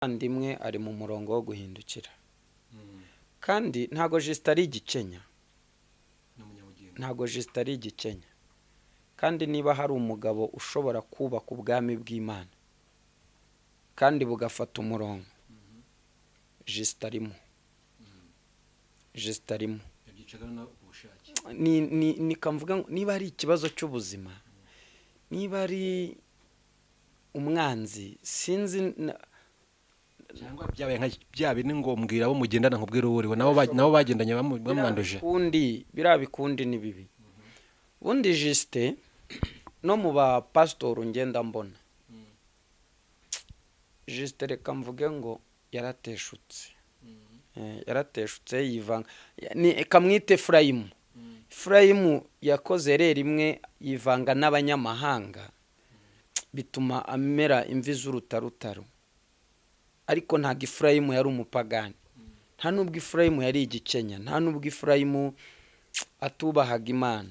Umuvandimwe ari mu murongo wo guhindukira, kandi ntago Justin ari igikenya, ntago Justin ari igikenya. Kandi niba hari umugabo ushobora kubaka ubwami bw'Imana kandi bugafata umurongo, Justin arimo, Justin arimo. Ni kamvuga ngo niba ari ikibazo cy'ubuzima, niba ari umwanzi, sinzi. Cyangwa byabaye nka bya bindi ngo mbwira abo mugendana nkubwire uwo uriwe, nabo bagendanye bamwanduje. Bikundi, biriya bikundi ni bibi. Ubundi Justin no mu bapasitori ngenda mbona, Justin, reka mvuge ngo yarateshutse. Yarateshutse yivanga, kamwite Efurayimu. Efurayimu yakoze rero imwe, yivanga n'abanyamahanga, bituma amera imvi z'urutarutaro. Ariko ntabwo Efurayimu yari umupagani, nta nubwo Efurayimu yari igikenya, nta nubwo Efurayimu atubahaga Imana.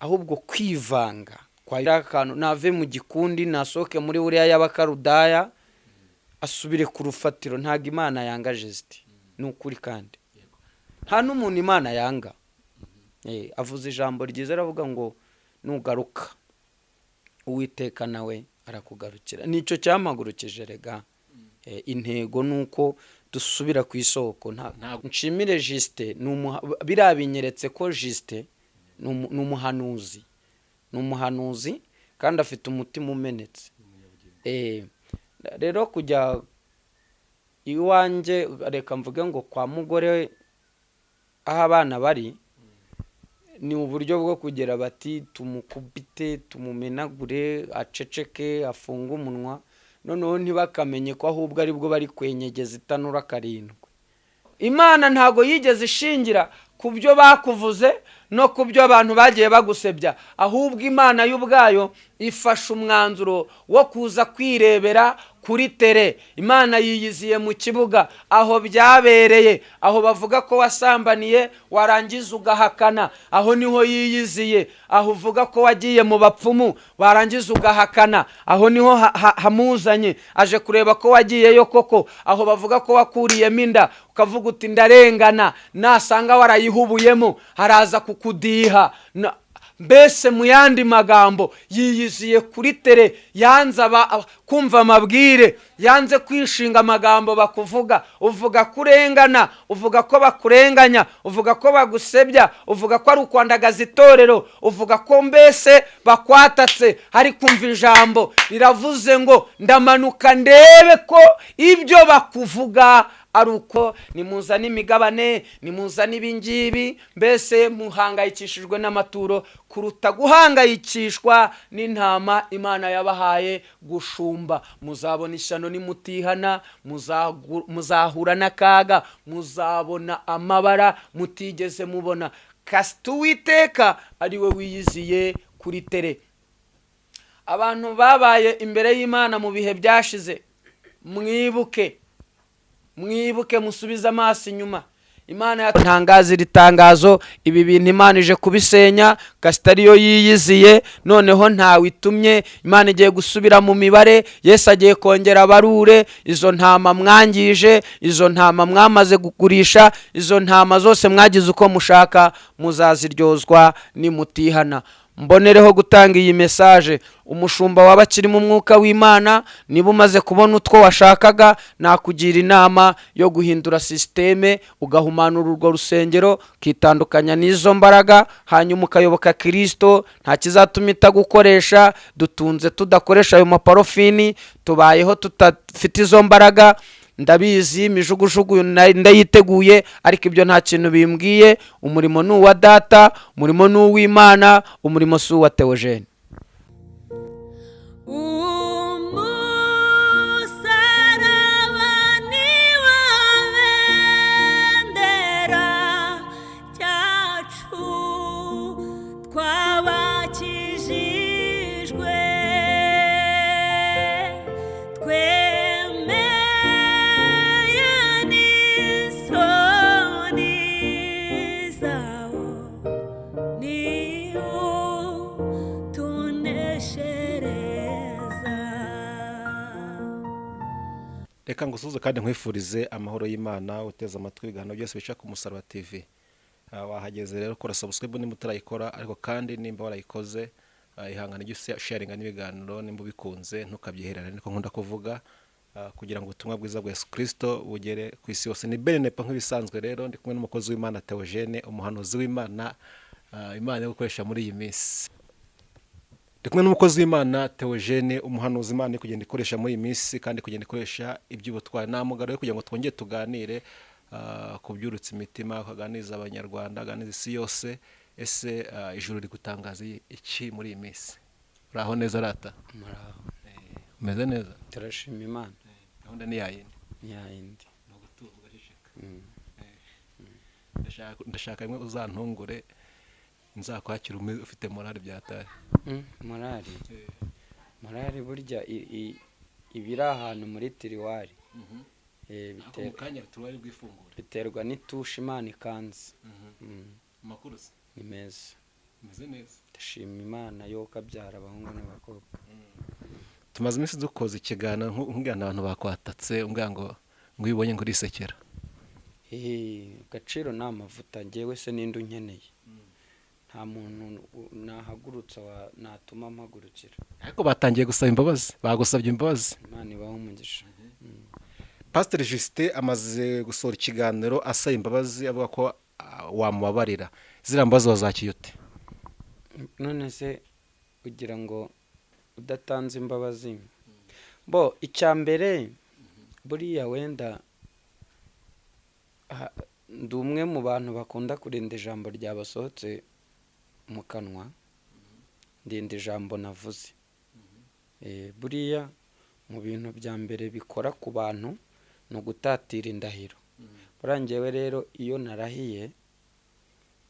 Ahubwo kwivanga kwa akantu, nave mu gikundi, nasohoke muri buriya y'Abakarudaya, asubire ku rufatiro. Ntabwo Imana yanga Justin, ni ukuri, kandi nta n'umuntu Imana yanga. Avuze ijambo ryiza, aravuga ngo nugaruka Uwiteka nawe arakugarukira. Nicyo cyampagurukije rega. Intego ni uko dusubira ku isoko. Nshimire Justin, biriya binyeretse ko Justin ni umuhanuzi, ni umuhanuzi kandi afite umutima umenetse. Rero kujya iwanjye, reka mvuge ngo kwa mugore aho abana bari, ni uburyo bwo kugira bati tumukubite, tumumenagure, aceceke, afunge umunwa, noneho ntibakamenye ko ahubwo aribwo bari kwenyegeza itanura karindwi. Imana ntago yigeze ishingira ku byo bakuvuze no ku byo abantu bagiye bagusebya, ahubwo Imana y'ubwayo ifashe umwanzuro wo kuza kwirebera kuri tere. Imana yiyiziye mu kibuga aho byabereye, aho bavuga ko wasambaniye warangiza ugahakana, aho niho yiyiziye. Aho uvuga ko wagiye mu bapfumu warangiza ugahakana, aho niho hamuzanye, aje kureba ko wagiyeyo koko. Aho bavuga ko wakuriyemo inda ukavuga uti ndarengana, nasanga warayihubuyemo haraza kukudiha. Mbese mu yandi magambo, yiyiziye kuri tere, yanze kumva amabwire, yanze kwishinga amagambo bakuvuga. Uvuga kurengana, uvuga ko bakurenganya, uvuga ko bagusebya, uvuga ko ari ukwandagaza itorero, uvuga ko mbese bakwatatse, ariko umva ijambo riravuze ngo ndamanuka ndebe ko ibyo bakuvuga ari uko. Nimuzane imigabane, nimuzane ibingibi, mbese muhangayikishijwe n'amaturo kuruta guhangayikishwa n'intama Imana yabahaye gushumba. Muzabona ishyano nimutihana, muzahura n'akaga, muzabona amabara mutigeze mubona. Kasita Uwiteka ari we wiyiziye kuri tere. Abantu babaye imbere y'Imana mu bihe byashize, mwibuke, mwibuke, musubize amaso inyuma. Imana yatangaza iri tangazo, ibi bintu Imana ije kubisenya. Kasita ariyo yiyiziye, noneho ntawe itumye. Imana igiye gusubira mu mibare, Yesu agiye kongera abarure izo ntama mwangije, izo ntama mwamaze kugurisha, izo ntama zose mwagize uko mushaka, muzaziryozwa nimutihana. Mbonereho gutanga iyi message: umushumba waba akiri mu mwuka w'Imana, niba umaze kubona utwo washakaga, nakugira inama yo guhindura système, ugahumanura urwo rusengero, ukitandukanya n'izo mbaraga, hanyuma ukayoboka Kirisito. Nta kizatuma itagukoresha. Dutunze tudakoresha ayo maparofini, tubayeho tudafite izo mbaraga. Ndabizi, imijugujugu ndayiteguye, ariko ibyo nta kintu bimbwiye. Umurimo ni uwa Data, umurimo ni uw'Imana, umurimo si uwa Theogene. Umusaraba ni wo bendera ryacu, twabakijijwe, twemeye n'isoni zawo, niwo. Reka ngusuhuze kandi nkwifurize amahoro y'Imana. Uteze amatwi ibiganiro byose bica ku Musaraba TV. Wahageze rero, kora subscribe nimba utarayikora, ariko kandi nimba warayikoze, ihangane ujye sharinga n'ibiganiro nimba ubikunze, ntukabyihererane, niko nkunda kuvuga, kugira ngo ubutumwa bwiza bwa Yesu Kristo bugere ku isi yose. Ni Benenepo nk'ibisanzwe. Rero ndi kumwe n'umukozi w'Imana Theogene, umuhanuzi w'Imana, Imana yo gukoresha muri iyi minsi. Ndi kumwe n'umukozi w'Imana Theogene, umuhanuzi Imana iri kugenda ikoresha muri iyi minsi kandi kugenda ikoresha iby'ubutwari. Namugaruye kugira ngo twongere tuganire ku byurutse imitima, aganiriza Abanyarwanda, aganiriza isi yose. Ese ijuru riri gutangaza iki muri iyi minsi? Uraho neza rata? Muraho. Umeze neza? Turashima Imana. Gahunda ni yayindi? Ni yayindi. Ni ugutuza ugaceceka. Ndashaka rimwe uzantungure, nzakwakira ufite morale byataye. Morale, morale burya iba iri ahantu muri tiroir. Ariko mu kanya tuwari bwifungure. Biterwa n'itushe Imana ikanze. Amakuru se? Ni meza. Umeze neza? Ndashima Imana yo kabyara abahungu n'abakobwa. Tumaze iminsi dukoze ikiganiro, nkubwira abantu bakwatatse, umbwira ngo iyo ubonye ngo urisekera. Agaciro ni amavuta. Ngewe se ninde unkeneye? Nta muntu nahagurutsa natuma mpagurukira. Ariko batangiye gusaba imbabazi, bagusabye imbabazi. Imana ibahe umugisha. Pasiteri Justin amaze gusohora ikiganiro asaba imbabazi, avuga ko wamubabarira. Ziriya mbabazi wazakiye ute? None se ugira ngo udatanze imbabazi bo? Icya mbere buriya wenda ndi umwe mu bantu bakunda kurinda ijambo ryabasohotse mu kanwa. Ndinda ijambo navuze. Buriya mu bintu bya mbere bikora ku bantu ni ugutatira indahiro. Buriya njyewe rero iyo narahiye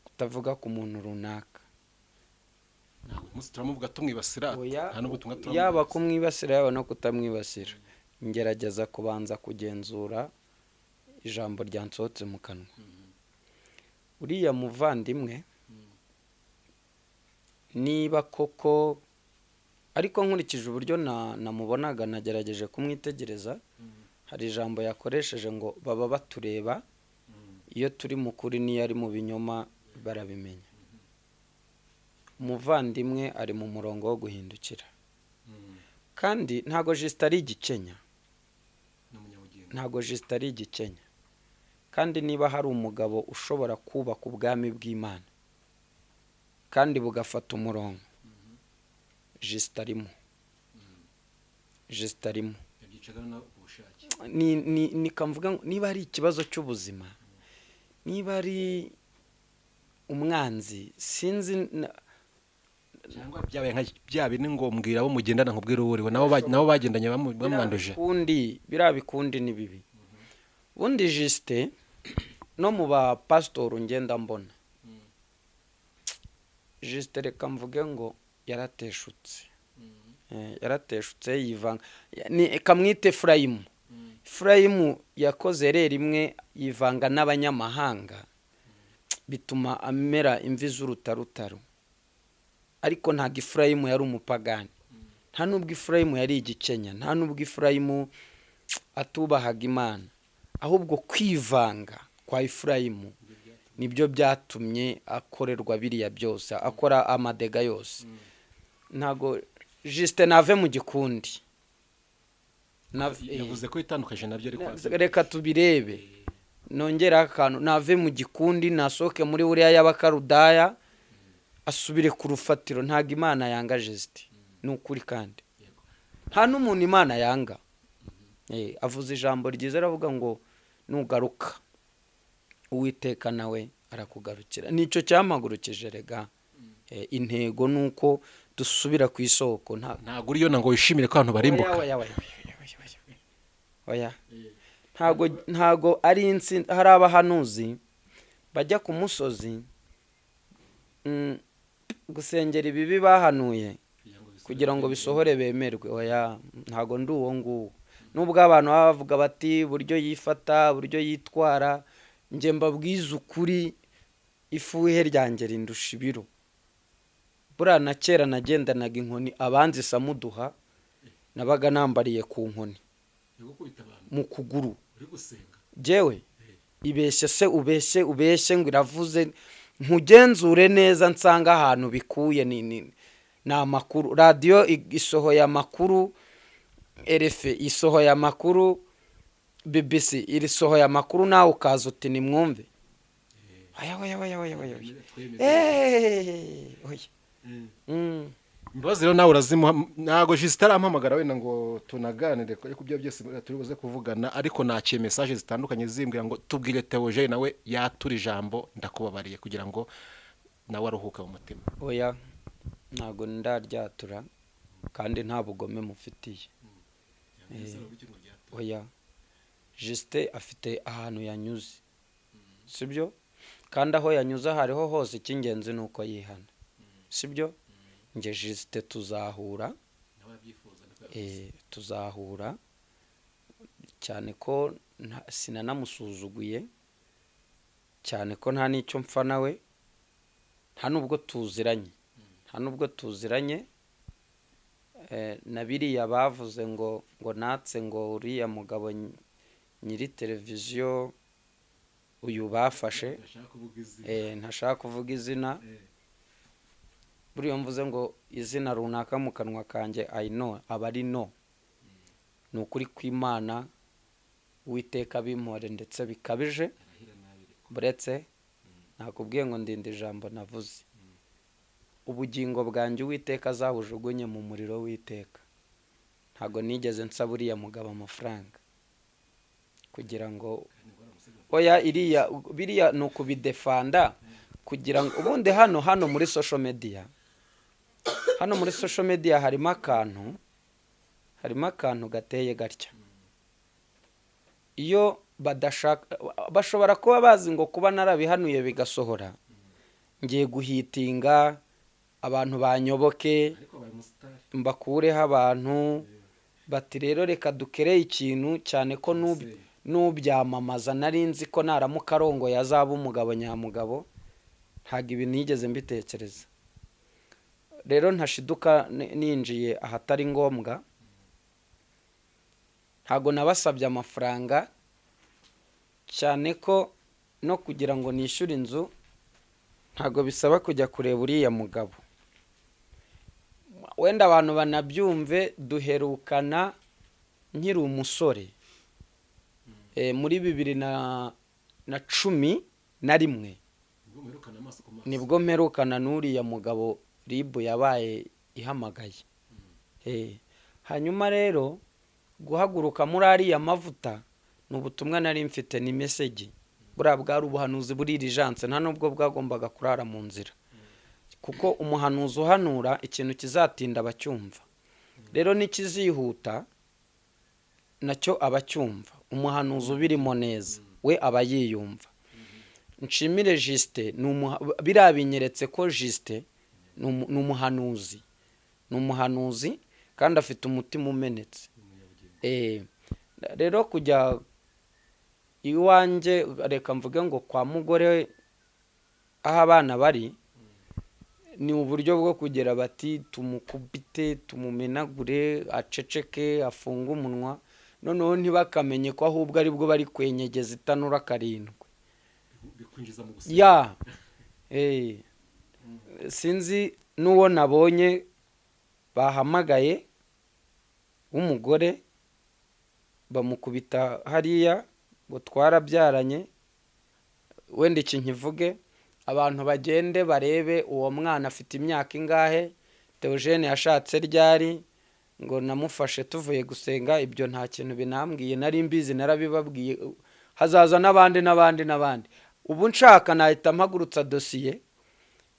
kutavuga ku muntu runaka, Umunsi turamuvuga tumwibasira. Oya, nta n'ubutumwa. Yaba kumwibasira, yaba no kutamwibasira, ngerageza kubanza kugenzura ijambo ryansohotse mu kanwa. Uriya muvandimwe, niba koko, ariko nkurikije uburyo namubonaga, nagerageje kumwitegereza, hari ijambo yakoresheje ngo baba batureba iyo turi mu kuri n'iyo ari mu binyoma barabimenya. Umuvandimwe ari mu murongo wo guhindukira, kandi ntago Justin ari igikenya. Ntago Justin ari igikenya, kandi niba hari umugabo ushobora kubaka ubwami bw'Imana kandi bugafata umurongo, Justin arimo, Justin arimo. Ni kamvuga ngo niba ari ikibazo cy'ubuzima, niba ari umwanzi, sinzi. Cyangwa byabaye nka bya bindi ngo mbwira abo mugendana nkubwire uwo uriwe, nabo bagendanye bamwanduje. Biriya bikundi, biriya bikundi ni bibi. Ubundi Justin no mu bapasitori ngenda mbona, Justin, reka mvuge ngo yarateshutse. Yarateshutse yivanga, ni kamwite Furayimu. Furayimu yakoze rero imwe yivanga n'abanyamahanga, bituma amera imvi z'urutarutaro. Ariko ntabwo Ifurayimu yari umupagani, nta nubwo Ifurayimu yari igikenya, nta nubwo Ifurayimu atubahaga Imana. Ahubwo kwivanga kwa Ifurayimu nibyo byatumye akorerwa biriya byose, akora amadega yose. Ntabwo Justin nave mu gikundi. Yavuze ko itandukanye nabyo, ariko Reka tubirebe. Nongeraho akantu: nave mu gikundi, nasohoke muri buriya y'Abakarudaya, asubire ku rufatiro. Ntabwo Imana yanga Justin, ni ukuri, kandi nta n'umuntu Imana yanga. Avuze ijambo ryiza, aravuga ngo nugaruka Uwiteka nawe arakugarukira. Nicyo cyampagurukije rega. Intego ni uko dusubira ku isoko, nta Ntabwo uriyo ngo wishimire ko abantu barimbuka. Oya, oya, oya, oya, oya, oya. Ntago ari intsinzi. Hari abahanuzi bajya ku musozi gusengera ibibi bahanuye kugira ngo bisohore bemerwe. Oya, ntago ndi uwo nguwo. Nubwo abantu baba bavuga bati uburyo yifata, uburyo yitwara, njye mbabwiza ukuri, ifuhe ryanjye rindusha ibiro. Buriya na kera nagendanaga inkoni, abanzi samuduha nabaga nambariye ku nkoni. Mu kuguru. Uri gusenga? Jewe ibeshye se, ubeshye, ubeshye ngo iravuze, nkugenzure neza nsanga ahantu bikuye ni amakuru. Radiyo isohoye amakuru, RFI isohoye amakuru, BBC irisohoye amakuru, nawe ukaza uti nimwumve. Oya, oya, oya, oya, oya, oya. Eh, oya. Imbabazi rero nawe urazimuha. Ntabwo Justin arampamagara wenda ngo tunaganire ku byo byose turi buze kuvugana, ariko nakiye message zitandukanye zimbwira ngo tubwire Theogene nawe yatura ijambo "ndakubabariye" kugira ngo nawe aruhuke mu mutima. Oya, ntabwo ndaryatura kandi nta bugome mufitiye. Oya, Justin afite ahantu yanyuze, sibyo? Kandi aho yanyuze aho ariho hose, icy'ingenzi ni uko yihana, sibyo? Nge Justin tuzahura, tuzahura, cyane ko sinanamusuzuguye, cyane ko nta n'icyo mpfa nawe, nta nubwo tuziranye, nta nubwo tuziranye. Na biriya bavuze ngo natse ngo uriya mugabo nyiri televiziyo uyu bafashe, ntashaka kuvuga izina. Buriya mvuze ngo izina runaka mu kanwa kanjye, I know aba ari no. Ni ukuri kw'Imana, Uwiteka bimpore ndetse bikabije. Buretse nakubwiye ngo ndinde ijambo navuze. Ubugingo bwanjye Uwiteka azabujugunye mu muriro w'iteka. Ntabwo nigeze nsaba uriya mugabo amafaranga kugira ngo, oya, iriya biriya ni ukubidefanda kugira ngo ubundi hano muri social media, hano muri social media harimo akantu gateye gatya. Iyo badashaka, bashobora kuba bazi ngo kuba narabihanuye bigasohora, ngiye guhitinga abantu banyoboke, Ariko abaye umusitari. mbakureho abantu bati rero reka dukereye ikintu, cyane ko n'ubyamamaza nari nzi ko naramuka arongoye azaba umugabo nyamugabo. Ntabwo ibi nigeze mbitekereza. Rero ntashiduka ninjiye ahatari ngombwa. Ntabwo nabasabye amafaranga, cyane ko no kugira ngo nishyure inzu ntabwo bisaba kujya kureba uriya mugabo. Wenda abantu banabyumve, duherukana nkiri umusore, muri 2011. Ubwo muherukana amaso ku maso? Nibwo mperukana n'uriya mugabo RIB yabaye ihamagaye. Hanyuma rero guhaguruka muri ariya mavuta ni ubutumwa nari mfite, ni message. Buriya bwari ubuhanuzi buri urgence, nta nubwo bwagombaga kurara mu nzira, kuko umuhanuzi uhanura ikintu kizatinda abacyumva, rero n'ikizihuta nacyo abacyumva. Umuhanuzi ubirimo neza we aba yiyumva. Nshimire Justin, biriya binyeretse ko Justin ni umuhanuzi, ni umuhanuzi kandi afite umutima umenetse. Rero kujya iwanjye, reka mvuge ngo kwa mugore aho abana bari, ni uburyo bwo kugira bati tumukubite, tumumenagure, aceceke, afunge umunwa, noneho ntibakamenye ko ahubwo aribwo bari kwenyegeza itanura karindwi. Bikwinjiza mu gusenga. Ya, sinzi n'uwo nabonye bahamagaye w'umugore bamukubita hariya ngo twarabyaranye. Wenda iki nkivuge, abantu bagende barebe uwo mwana afite imyaka ingahe, Theogene yashatse ryari, ngo namufashe tuvuye gusenga. Ibyo nta kintu binambwiye, nari mbizi, narabibabwiye. Hazaza n'abandi n'abandi n'abandi. Ubu nshaka nahita mpagurutsa dosiye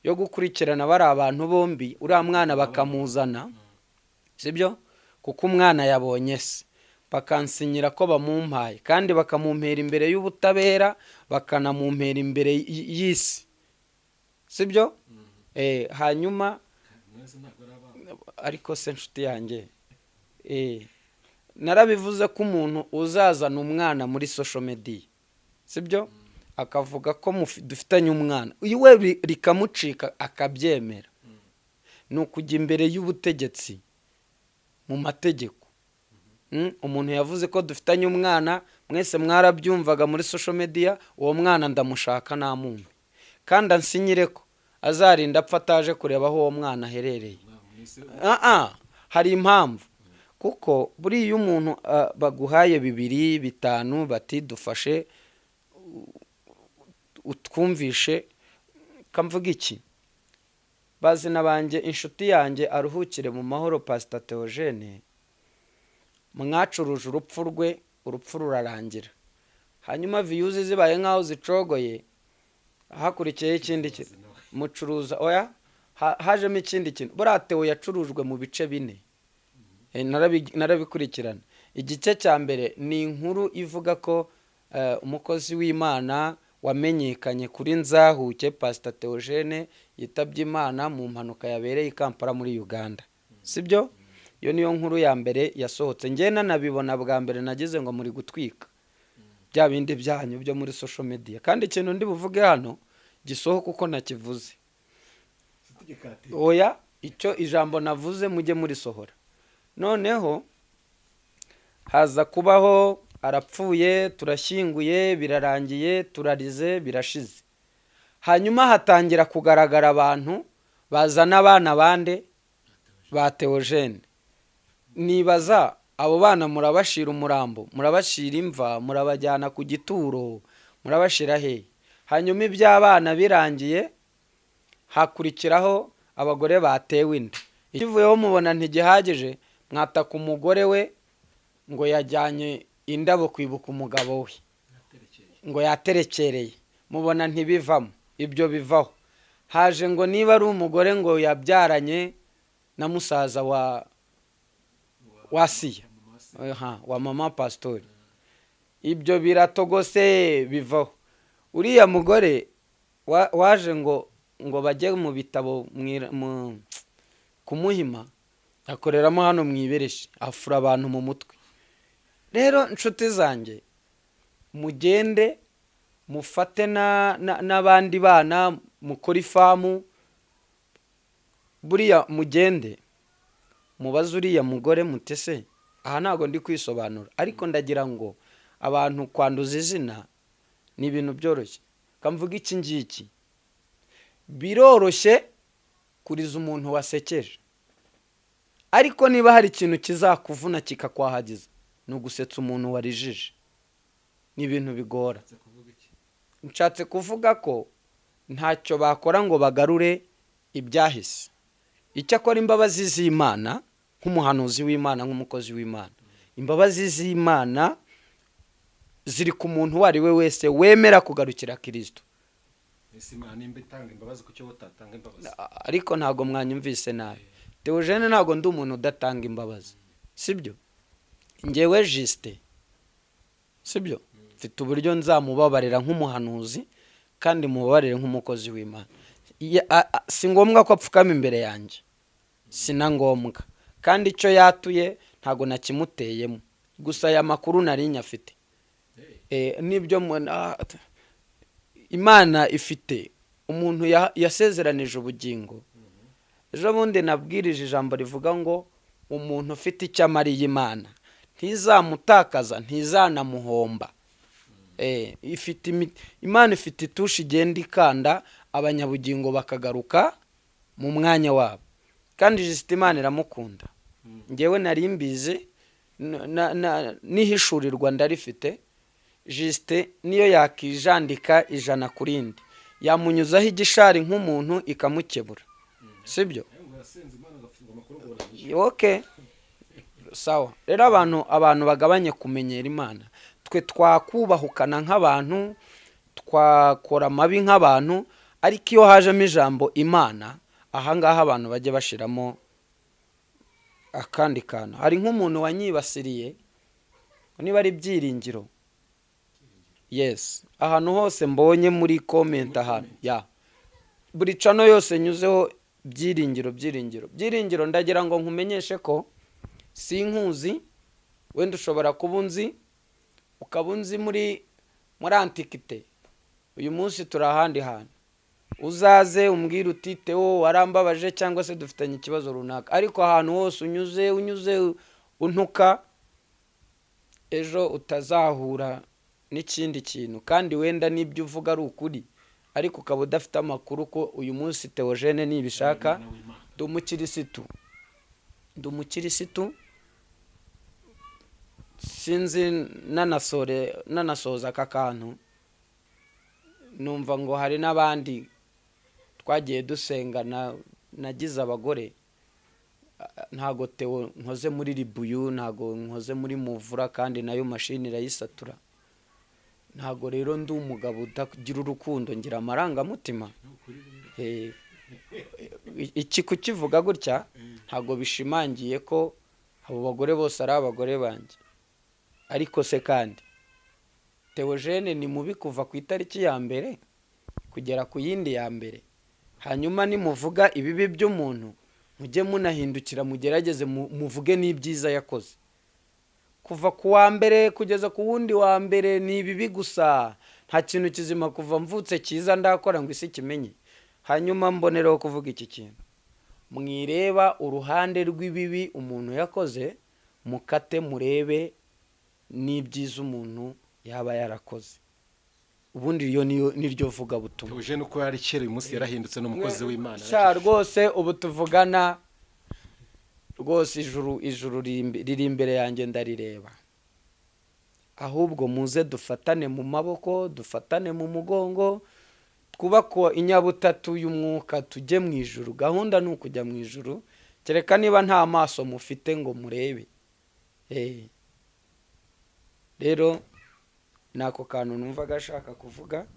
yo gukurikirana bari abantu bombi, uriya mwana bakamuzana, sibyo? Kuko umwana yabonye se, bakansinyira ko bamumpaye, kandi bakamumpera imbere y'ubutabera, bakanamumpera imbere y'isi, sibyo? Hanyuma ariko se nshuti yanjye, narabivuze ko umuntu uzazana umwana muri social media, sibyo, akavuga ko dufitanye umwana iwe, rikamucika akabyemera, ni ukujya imbere y'ubutegetsi mu mategeko. Umuntu yavuze ko dufitanye umwana, mwese mwarabyumvaga muri social media. Uwo mwana ndamushaka namumpe, kandi ansinyire ko azarinda apfa ataje kureba aho uwo mwana aherereye. Ah, ah, hari impamvu, kuko buriya iyo umuntu baguhaye bibiri, bitanu, bati dufashe utwumvishe, kamvuga iki, bazina banjye, inshuti yanjye aruhukire mu mahoro, Pasita Theogene, mwacuruje urupfu rwe, urupfu rurarangira, hanyuma views zibaye nk'aho zicogoye, hakurikiyeho ikindi kintu mucuruza. Oya, hajemo ikindi kintu. Buriya Theo yacurujwe mu bice bine. Narabikurikirana. Igice cya mbere ni inkuru ivuga ko umukozi w'Imana wamenyekanye kuri Nzahuke, Pasita Theogene, yitabye Imana mu mpanuka yabereye i Kampala muri Uganda, sibyo? Iyo niyo nkuru ya mbere yasohotse. Njye nanabibona bwa mbere nagize ngo muri gutwika bya bindi byanyu byo muri social media. Kandi ikintu ndi buvuge hano gisohoka uko nakivuze. Oya, icyo ijambo navuze mujye murisohora. Noneho haza kubaho arapfuye, turashyinguye, birarangiye, turarize, birashize. Hanyuma hatangira kugaragara abantu bazana abana bande ba Theogene. Nibaza abo bana murabashira umurambo, murabashira imva, murabajyana ku gituro, murabashira hehe? Hanyuma iby'abana birangiye, hakurikiraho abagore batewe inda. Ikivuyeho mubona ntigihagije, mwataka umugore we ngo yajyanye indabo kwibuka umugabo we, ngo yaterekereye, mubona ntibivamo, ibyo bivaho. Haje ngo niba ari umugore ngo yabyaranye na musaza wa Siya. Aha, wa mama pasitori, ibyo biratogose, bivaho. Uriya mugore waje ngo bajye mu bitabo kumuhima, akoreramo hano mu Ibereshi, afura abantu mu mutwe. Rero inshuti zanjye, mugende mufate n'abandi bana mukore ifamu. Buriya mugende mubaze uriya mugore mutese. Aha ntabwo ndi kwisobanura, ariko ndagira ngo abantu kwanduza izina ni ibintu byoroshye. Kamvuga iki ngiki: biroroshye kuriza umuntu wasekeje, ariko niba hari ikintu kizakuvuna kikakwahagiza, ni ugusetsa umuntu warijije. Ni ibintu bigora. Nshatse kuvuga ko ntacyo bakora ngo bagarure ibyahise. Icyakora imbabazi z'Imana, nk'umuhanuzi w'Imana, nk'umukozi w'Imana, imbabazi z'Imana ziri ku muntu uwo ari we wese wemera kugarukira Kirisito. Ese Imana nimba itanga imbabazi, kuki wowe utatanga imbabazi? Ariko ntabwo mwanyumvise nabi. Theogene, ntabwo ndi umuntu udatanga imbabazi, sibyo? Ngewe Justin, sibyo, mfite uburyo nzamubabarira nk'umuhanuzi kandi mubabarire nk'umukozi w'Imana. Si ngombwa ko apfukama imbere yanjye, si na ngombwa. Kandi icyo yatuye ntabwo nakimuteyemo. Gusa aya makuru nari nyafite. Nibyo Imana ifite umuntu yasezeranije ubugingo. Ejo bundi nabwirije ijambo rivuga ngo umuntu ufite icyo amariye Imana ntizamutakaza, ntizanamuhomba. Imana ifite itushi igenda ikanda abanyabugingo bakagaruka mu mwanya wabo. Kandi Justin Imana iramukunda. Ngewe nari mbizi n'ihishurirwa ndarifite. Justin niyo yakijandika ijana ku rindi, yamunyuzaho igishari nk'umuntu ikamukebura, sibyo? Okay, sawa. Rero abantu bagabanye kumenyera Imana. Twe twakubahukana nk'abantu, twakora amabi nk'abantu, ariko iyo hajemo ijambo Imana, ahangaha abantu bajye bashiramo akandi kantu. Hari nk'umuntu wanyibasiriye, niba ari Byiringiro, yes, ahantu hose mbonye muri comment, ahantu ya buri channel yose nyuzeho, Byiringiro, Byiringiro, Byiringiro. Ndagira ngo nkumenyeshe ko sinkuzi. Wenda ushobora kuba unzi, ukaba unzi muri antiquité. Uyu munsi turi ahandi hantu. Uzaze umbwire uti Theo warambabaje, cyangwa se dufitanye ikibazo runaka. Ariko ahantu hose unyuze untuka. Ejo utazahura n'ikindi kintu, kandi wenda n'ibyo uvuga ari ukuri, ariko ukaba udafite amakuru ko uyu munsi Theogene nibishaka ndi umukirisitu, ndi umukirisitu. Sinzi, nanasore nanasoza aka kantu, numva ngo hari n'abandi twagiye dusengana nagize abagore. Ntago Theo nkoze muri ribuyu, ntago nkoze muri muvura, kandi nayo mashini irayisatura. Ntago rero ndi umugabo utagira urukundo, ngira amarangamutima. Iki kukivuga gutya ntago bishimangiye ko abo bagore bose ari abagore banjye. Ariko se kandi Theogene ni mubi kuva ku itariki ya mbere kugera ku yindi ya mbere? Hanyuma nimuvuga ibibi by'umuntu, mujye munahindukira mugerageze muvuge n'ibyiza yakoze. Kuva ku wa mbere kugeza ku wundi wa mbere ni ibibi gusa, nta kintu kizima kuva mvutse cyiza ndakora ngo isi kimenye. Hanyuma mbonereho kuvuga iki kintu: mwireba uruhande rw'ibibi umuntu yakoze, mukate murebe n'ibyiza umuntu yaba yarakoze. Ubundi iyo niyo niryo vugabutumwa. Theogene uko yari kera, uyu munsi yarahindutse, ni umukozi w'Imana. Sha rwose, ubu tuvugana rwose ijuru riri imbere yanjye, ndarireba. Ahubwo muze dufatane mu maboko, dufatane mu mugongo, twubake inyabutatu y'umwuka, tujye mu ijuru. Gahunda ni ukujya mu ijuru, kereka niba nta maso mufite ngo murebe. Rero ni ako kantu numvaga ashaka kuvuga.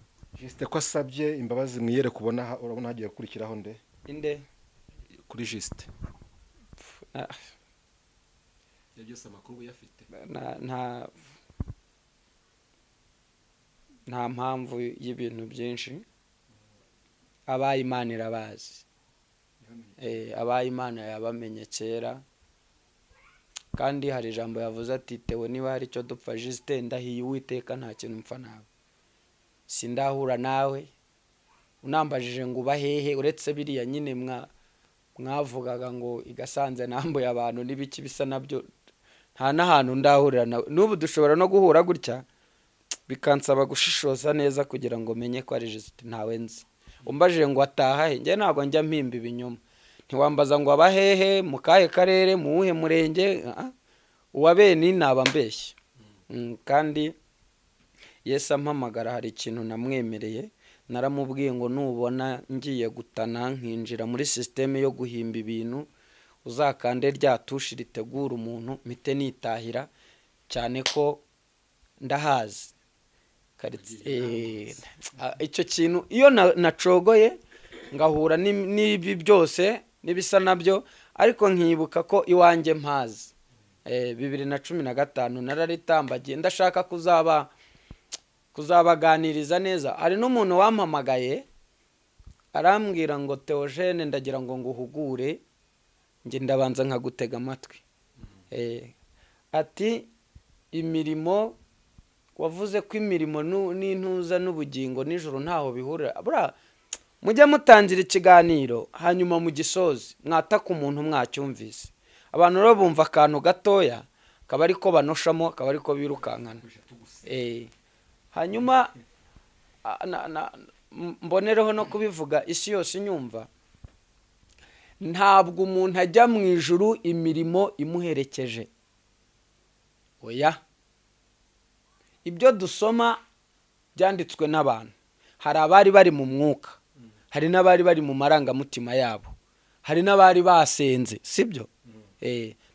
Justin ko asabye imbabazi mwiyere kubona, urabona hagiye gukurikiraho nde? Inde? Kuri Justin. Ah, Ibyo byose amakuru uyafite. Nta mpamvu y'ibintu byinshi. Abaye Imana irabazi. Abaye Imana yabamenye kera. Kandi hari ijambo yavuze ati: "Tewe, niba hari icyo dupfa." Justin, ndahiye Uwiteka, nta kintu mpfa nawe, sindahura nawe. Unambajije ngo uba hehe, uretse biriya nyine mwavugaga ngo igasanze nambuye abantu n'ibiki bisa nabyo, nta n'ahantu ndahurira nawe. N'ubu dushobora no guhura gutya bikansaba gushishoza neza kugira ngo menye ko ari Justin. Ntawe nzi. Umbajije ngo ataha he, njye ntabwo njya mpimba ibinyoma. Ntiwambaza ngo aba hehe, mu kahe karere, mu wuhe murenge, ah, uwa bene naba mbeshye. Kandi Yesu ampamagara hari ikintu namwemereye. Naramubwiye ngo nubona ngiye gutana nkinjira muri système yo guhimba ibintu, uzakande rya tushi ritegura umuntu, mpite nitahira, cyane ko ndahazi. Icyo kintu iyo nacogoye ngahura n'ibi byose n'ibisa nabyo, ariko nkibuka ko iwanjye mpazi. 2015 nararitambagiye, ndashaka kuzabaganiriza neza. Hari n'umuntu wampamagaye arambwira ngo: "Theogene, ndagira ngo nguhugure." Njye ndabanza nkagutega amatwi. Ati imirimo wavuze ko imirimo n'intuza n'ubugingo nijoro ntaho bihurira. Buriya mujye mutangira ikiganiro hanyuma mugisoze, mwataka umuntu mwacyumvise. Abantu rero bumva akantu gatoya akaba ariko banoshamo, akaba ariko birukankana. Hanyuma mbonereho no kubivuga isi yose inyumva: ntabwo umuntu ajya mu ijuru imirimo imuherekeje, oya. Ibyo dusoma byanditswe n'abantu. Hari abari bari mu mwuka, hari n'abari bari mu marangamutima yabo, hari n'abari basenze, sibyo?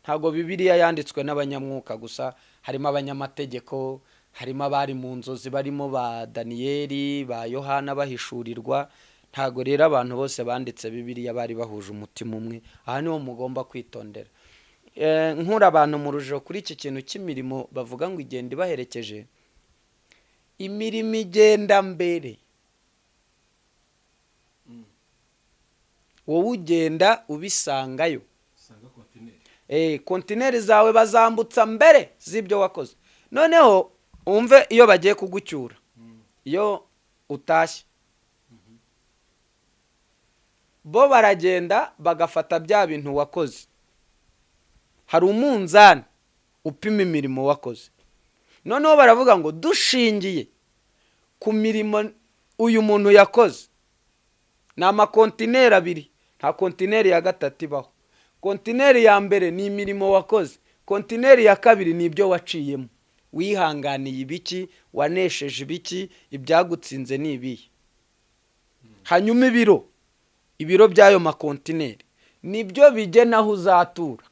Ntabwo Bibiliya yanditswe n'abanyamwuka gusa. Harimo abanyamategeko, harimo abari mu nzozi, barimo ba Daniyeli, ba Yohana bahishurirwa. Ntabwo rero abantu bose banditse Bibiliya bari bahuje umutima umwe. Aha niho mugomba kwitondera. Nkura abantu mu rujijo kuri iki kintu cy'imirimo bavuga ngo igenda ibaherekeje. Imirimo igenda mbere, wowe ugenda ubisangayo. Usanga kontineri. Kontineri zawe bazambutsa mbere z'ibyo wakoze. Noneho wumve, iyo bagiye kugucyura, iyo utashye, bo baragenda bagafata bya bintu wakoze. Hari umunzani upima imirimo wakoze. Noneho baravuga ngo dushingiye ku mirimo uyu muntu yakoze, ni amakontineri abiri, nta kontineri ya gatatu ibaho. Kontineri ya mbere ni imirimo wakoze, kontineri ya kabiri ni ibyo waciyemo, wihanganiye ibiki, wanesheje ibiki, ibyagutsinze ni ibihe. Hanyuma ibiro by'ayo makontineri nibyo bigena aho uzatura.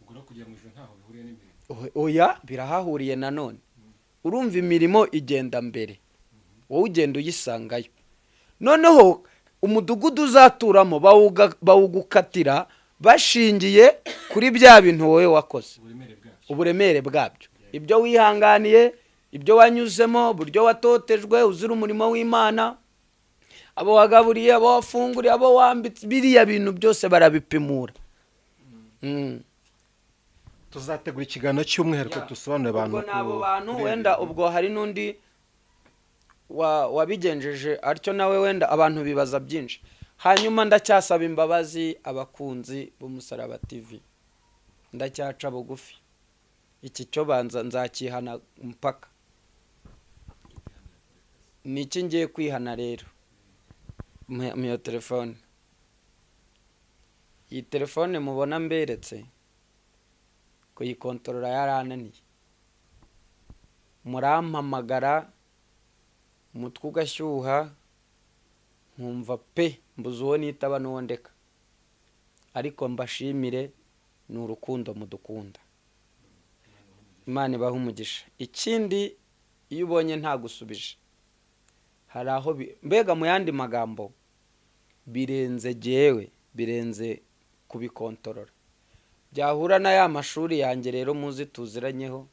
Ubwo rero kujya mu ijuru ntaho bihuriye n'imirimo? Oya, birahahuriye nanone. Urumva, imirimo igenda mbere, wowe ugenda uyisangayo. Noneho umudugudu uzaturamo bawugukatira bashingiye kuri bya bintu wowe wakoze. Uburemere bwabyo. Uburemere bwabyo, ibyo wihanganiye, ibyo wanyuzemo, uburyo watotejwe uzira umurimo w'Imana, abo wagaburiye, abo wafunguriye, abo wambitse, biriya bintu byose barabipimura. Tuzategura ikiganiro cy'umwihariko dusobanurire abantu. Ubwo ni abo bantu kuri ibi wenda bintu. Ubwo hari n'undi wabigenjeje atyo nawe. Wenda abantu bibaza byinshi. Hanyuma ndacyasaba imbabazi abakunzi b'Umusaraba TV, ndacyaca bugufi. Iki cyo banza nzakihana mpaka. Ni iki ngiye kwihana rero? Mpa iyo telefone. Iyi telefone mubona mberetse, kuyikontorora yarananiye. Murampamagara, umutwe ugashyuha, nkumva pe mbuze uwo nitaba n'uwo ndeka. Ariko mbashimire, ni urukundo mudukunda, Imana ibaha umugisha. Ikindi, iyo ubonye ntagusubije, hari aho mbega mu yandi magambo birenze jyewe, birenze kubikontorora, byahura na ya mashuri yanjye rero muzi tuziranyeho,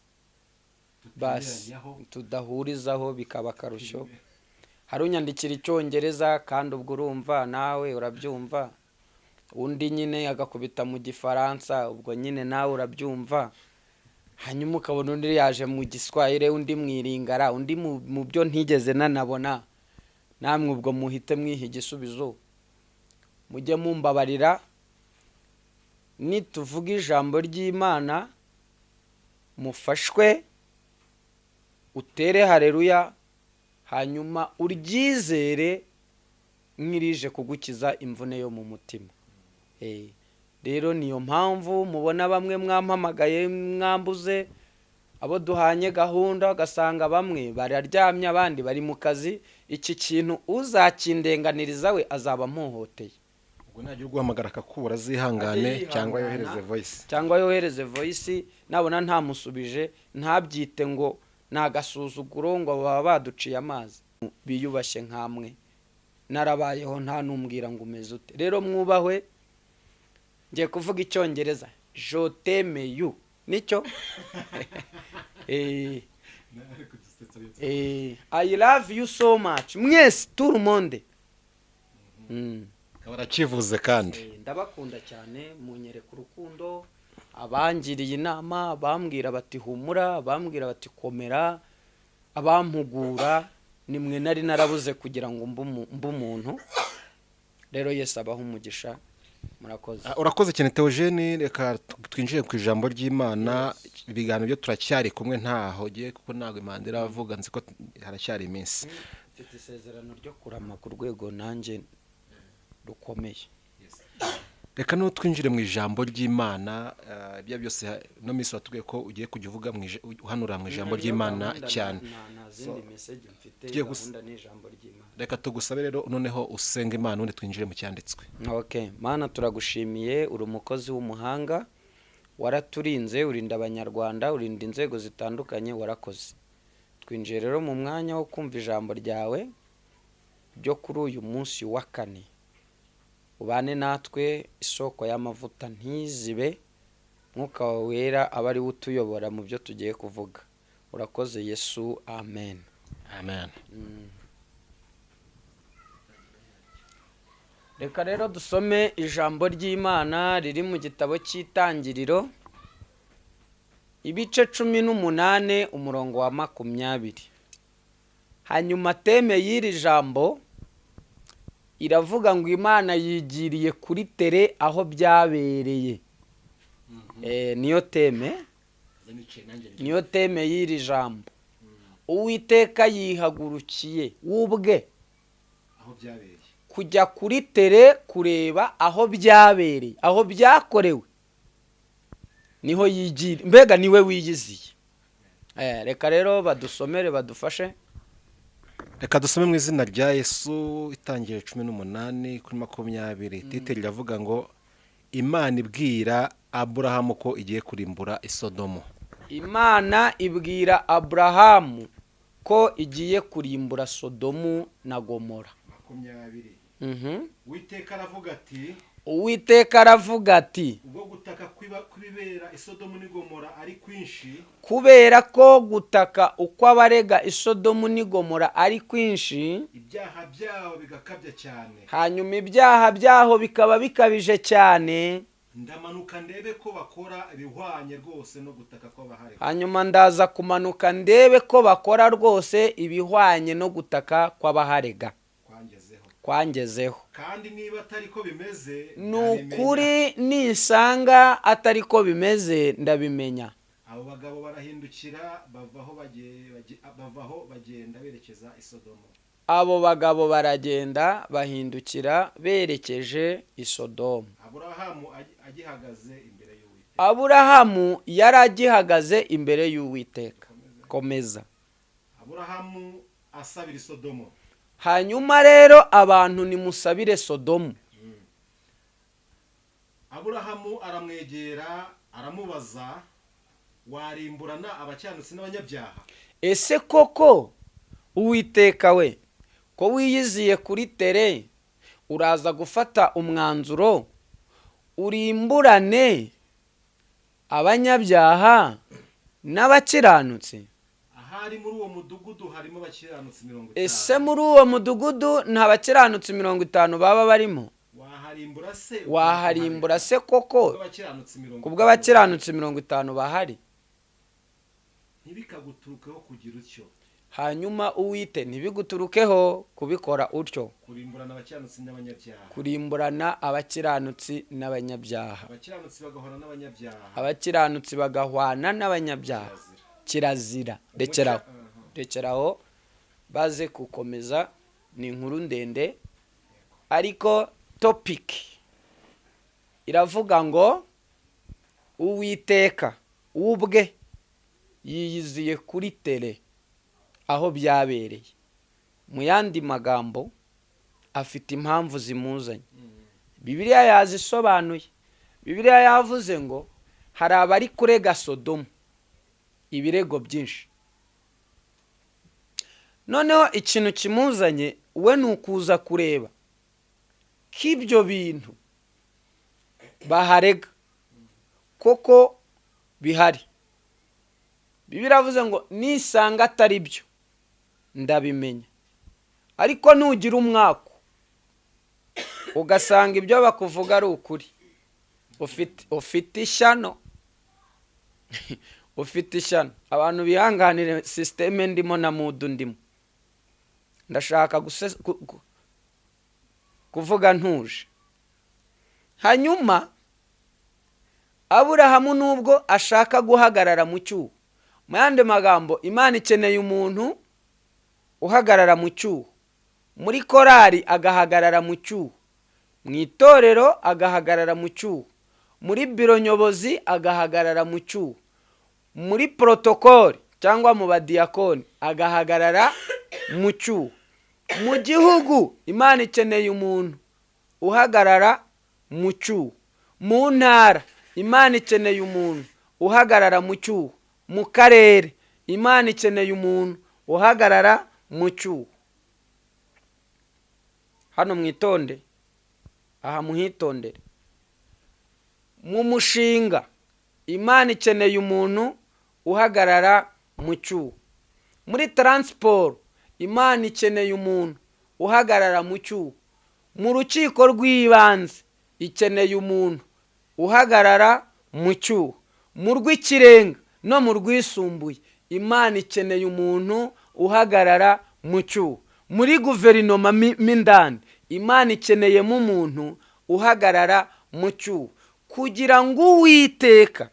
basi Tutemeranyaho. Tudahurizaho, bikaba akarusho. Hari unyandikira Icyongereza, kandi ubwo urumva nawe urabyumva, undi nyine agakubita mu Gifaransa, ubwo nyine nawe urabyumva. Hanyuma ukabona undi yaje mu Giswahili, undi mu Iringara, undi mu byo ntigeze nanabona. Namwe ubwo muhite mwiha igisubizo. Mujye mumbabarira, nituvuga ijambo ry'Imana mufashwe, utere hareruya, hanyuma uryizere nk'irije kugukiza imvune yo mu mutima. Rero niyo mpamvu mubona bamwe mwampamagaye mwambuze, abo duhanye gahunda ugasanga bamwe bararyamye, abandi bari mu kazi. Iki kintu uzakindenganiriza we azaba ampohoteye. Ubwo nagira uguhamagara akakubura, azihangane. Ajye cyangwa yihangana. Yohereze voice. Cyangwa yohereze voice. Nabona ntamusubije, ntabyite ngo ni agasuzuguro, ngo baba baduciye amazi. Biyubashye nkamwe, narabayeho nta numbwira ngo umeze ute. Rero mwubahwe. Ngiye kuvuga Icyongereza, je t'aime you, nicyo. I love you so much mwese, tout le monde. Akaba arakivuze kandi. Ndabakunda cyane, munyereka urukundo, abangiriye inama, bambwira bati humura, bambwira bati komera, abampugura, nimwe nari narabuze kugira ngo mbe umuntu. Rero Yesu abahe umugisha, murakoze. Ah, urakoze cyane Theogene. Reka twinjire ku ijambo ry'Imana. Ibiganiro byo turacyari kumwe, ntaho ugiye, kuko ntabwo imanda iravuga, nzi ko haracyari iminsi. Mfite isezerano ryo kurama ku rwego nanjye rukomeye. Reka noneho twinjire mu ijambo ry'Imana. Ibyo byose no minsi watubwiye ko ugiye kujya uvuga uhanura mu ijambo Niyo ry'Imana gahunda. cyane. Nta zindi message mfite. Tugiye Gahunda ni ijambo ry'Imana. Reka tugusabe rero noneho usenga Imana, ubundi twinjire mu cyanditswe. Okay, Mana, turagushimiye, uri umukozi w'umuhanga, waraturinze, urinda Abanyarwanda, urinda inzego zitandukanye, warakoze. Twinjiye rero mu mwanya wo kumva ijambo ryawe ryo kuri uyu munsi wa kane. Ubane natwe, isoko y'amavuta ntizibe, Mwuka wawe wera abe ari we utuyobora mu byo tugiye kuvuga. Urakoze Yesu, amen. Amen. Reka rero dusome ijambo ry'Imana riri mu gitabo cy'Itangiriro, ibice 18, umurongo wa 20. Hanyuma thème y'iri jambo iravuga ngo Imana yigiriye kuri terrain aho byabereye. Niyo thème. Ndaza nicaye nanjye ndi- Niyo thème y'iri jambo. Uwiteka yihagurukiye wubwe aho byabereye, kujya kuri terrain kureba aho byabereye, aho byakorewe, niho yigira, mbega niwe wiyiziye. Reka rero badusomere, badufashe. Reka dusome mu izina rya Yesu. Itangiye 18 kuri 20. Titre riravuga ngo: "Imana ibwira Aburahamu ko igiye kurimbura Isodomu." Imana ibwira Aburahamu ko igiye kurimbura Sodomu na Gomora. 20. Uwiteka aravuga ati: Uwiteka aravuga ati: "Ubwo gutaka kw'ibibera Isodomu n'Igomora ari kwinshi, "Kubera ko gutaka uko abarega Isodomu n'Igomora ari kwinshi, ibyaha byabo bigakabya cyane, hanyuma ibyaha byaho bikaba bikabije cyane, ndamanuka ndebe ko bakora ibihwanye rwose no gutaka kw'abahari." Hanyuma ndaza kumanuka ndebe ko bakora rwose ibihwanye no gutaka kw'abaharega kwangezeho. Kwangezeho. Kandi niba atari ko bimeze, Ni ndabimenya." ukuri, nisanga atari ko bimeze, ndabimenya. Abo bagabo barahindukira, bavaho bagenda berekeza i Sodomu. Abo bagabo baragenda, bahindukira berekeje i Sodomu. Aburahamu agihagaze imbere y'Uwiteka. Aburahamu yari agihagaze imbere y'Uwiteka. Komeza. Aburahamu asabira i Sodomu. Hanyuma rero abantu nimusabire Sodomu. Aburahamu aramwegera, aramubaza: "Warimburana abakiranutsi n'abanyabyaha?" Ese koko Uwiteka we, ko wiyiziye kuri terrain, uraza gufata umwanzuro urimburane abanyabyaha n'abakiranutsi? Ahari muri uwo mudugudu harimo abakiranutsi 50. Ese muri uwo mudugudu nta bakiranutsi 50 baba barimo? Waharimbura se? Waharimbura se koko kubw'abakiranutsi mirongo kubw'abakiranutsi 50 bahari? Ntibikaguturukeho kugira utyo. Hanyuma Uwite, ntibiguturukeho kubikora utyo. Kurimburana abakiranutsi n'abanyabyaha. Kurimburana abakiranutsi n'abanyabyaha. Abakiranutsi bagahora n'abanyabyaha. Abakiranutsi bagahwana n'abanyabyaha. Kirazira. Kirazira. Rekeraho. Aha. Rekeraho, baze gukomeza, ni inkuru ndende, ariko topic iravuga ngo Uwiteka ubwe yiyiziye kuri terrain aho byabereye. Mu yandi magambo, afite impamvu zimuzanye. Bibiliya yazisobanuye. Bibiliya yavuze ngo hari abari kurega Sodomu ibirego byinshi. Noneho ikintu kimuzanye we ni ukuza kureba ko ibyo bintu baharega koko bihari. Bibiliya iravuze ngo nisanga atari byo, ndabimenya. Ariko nugira umwaku ugasanga ibyo bakuvuga ari ukuri, ufite ishyano, ufite ishyano. Abantu bihanganire système ndimo na mood ndimo. Ndashaka kuvuga ntuje. Hanyuma Aburahamu, nubwo ashaka guhagarara mu cyuho, mu yandi magambo, Imana ikeneye umuntu uhagarara mu cyuho muri korari, agahagarara mu cyuho mu itorero, agahagarara mu cyuho muri biro nyobozi, agahagarara mu cyuho muri protocole cyangwa mu badiyakoni, agahagarara mu cyuho mu gihugu. Imana ikeneye umuntu uhagarara mu cyuho mu ntara. Imana ikeneye umuntu uhagarara mu cyuho mu karere. Imana ikeneye umuntu uhagarara mu cyuho. Hano mwitonde, aha muhitondere. Mu mushinga, Imana ikeneye umuntu uhagarara mu cyuho. Muri transport, Imana ikeneye umuntu uhagarara mu cyuho. Mu rukiko rw'ibanze, ikeneye umuntu uhagarara mu cyuho. Mu rw'ikirenga no mu rwisumbuye, Imana ikeneye umuntu uhagarara mu cyuho. Muri guverinoma mo indani, Imana ikeneyemo umuntu uhagarara mu cyuho, kugira ngo Uwiteka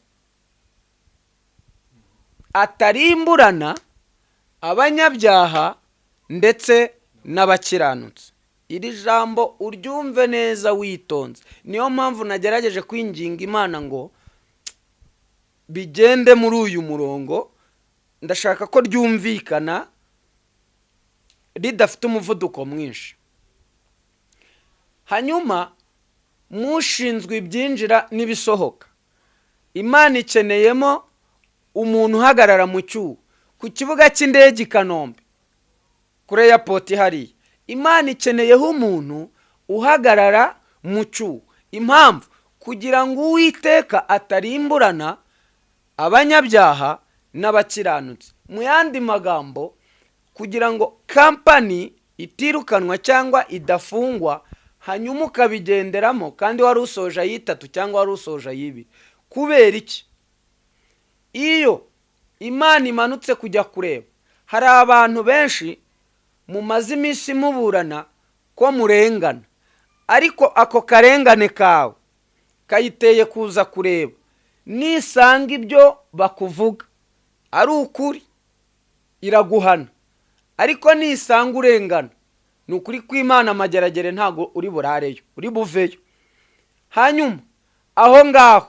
Atarimburana abanyabyaha ndetse n'abakiranutsi. Iri jambo uryumve neza witonze. Niyo mpamvu nagerageje kwinginga Imana ngo bigende muri uyu murongo. Ndashaka ko ryumvikana ridafite umuvuduko mwinshi. Hanyuma mushinzwe ibyinjira n'ibisohoka, Imana ikeneyemo umuntu uhagarara mu cyuho ku kibuga cy'indege i Kanombe, kuri airport hariya. Imana ikeneyeho umuntu uhagarara mu cyuho. Impamvu? Kugira ngo Uwiteka atarimburana abanyabyaha n'abakiranutsi. Mu yandi magambo, kugira ngo kampani itirukanwa cyangwa idafungwa, hanyuma ukabigenderamo kandi wari usoje ay'itatu cyangwa wari usoje ay'ibiri. Kubera iki? Iyo Imana imanutse kujya kureba, hari abantu benshi mumaze iminsi muburana ko murengana, ariko ako karengane kawe kayiteye kuza kureba. Nisanga ibyo bakuvuga ari ukuri, iraguhana, ariko nisanga urengana, ni ukuri kw'Imana, amageragere ntabwo uri burareyo, uri buveyo. Hanyuma aho ngaho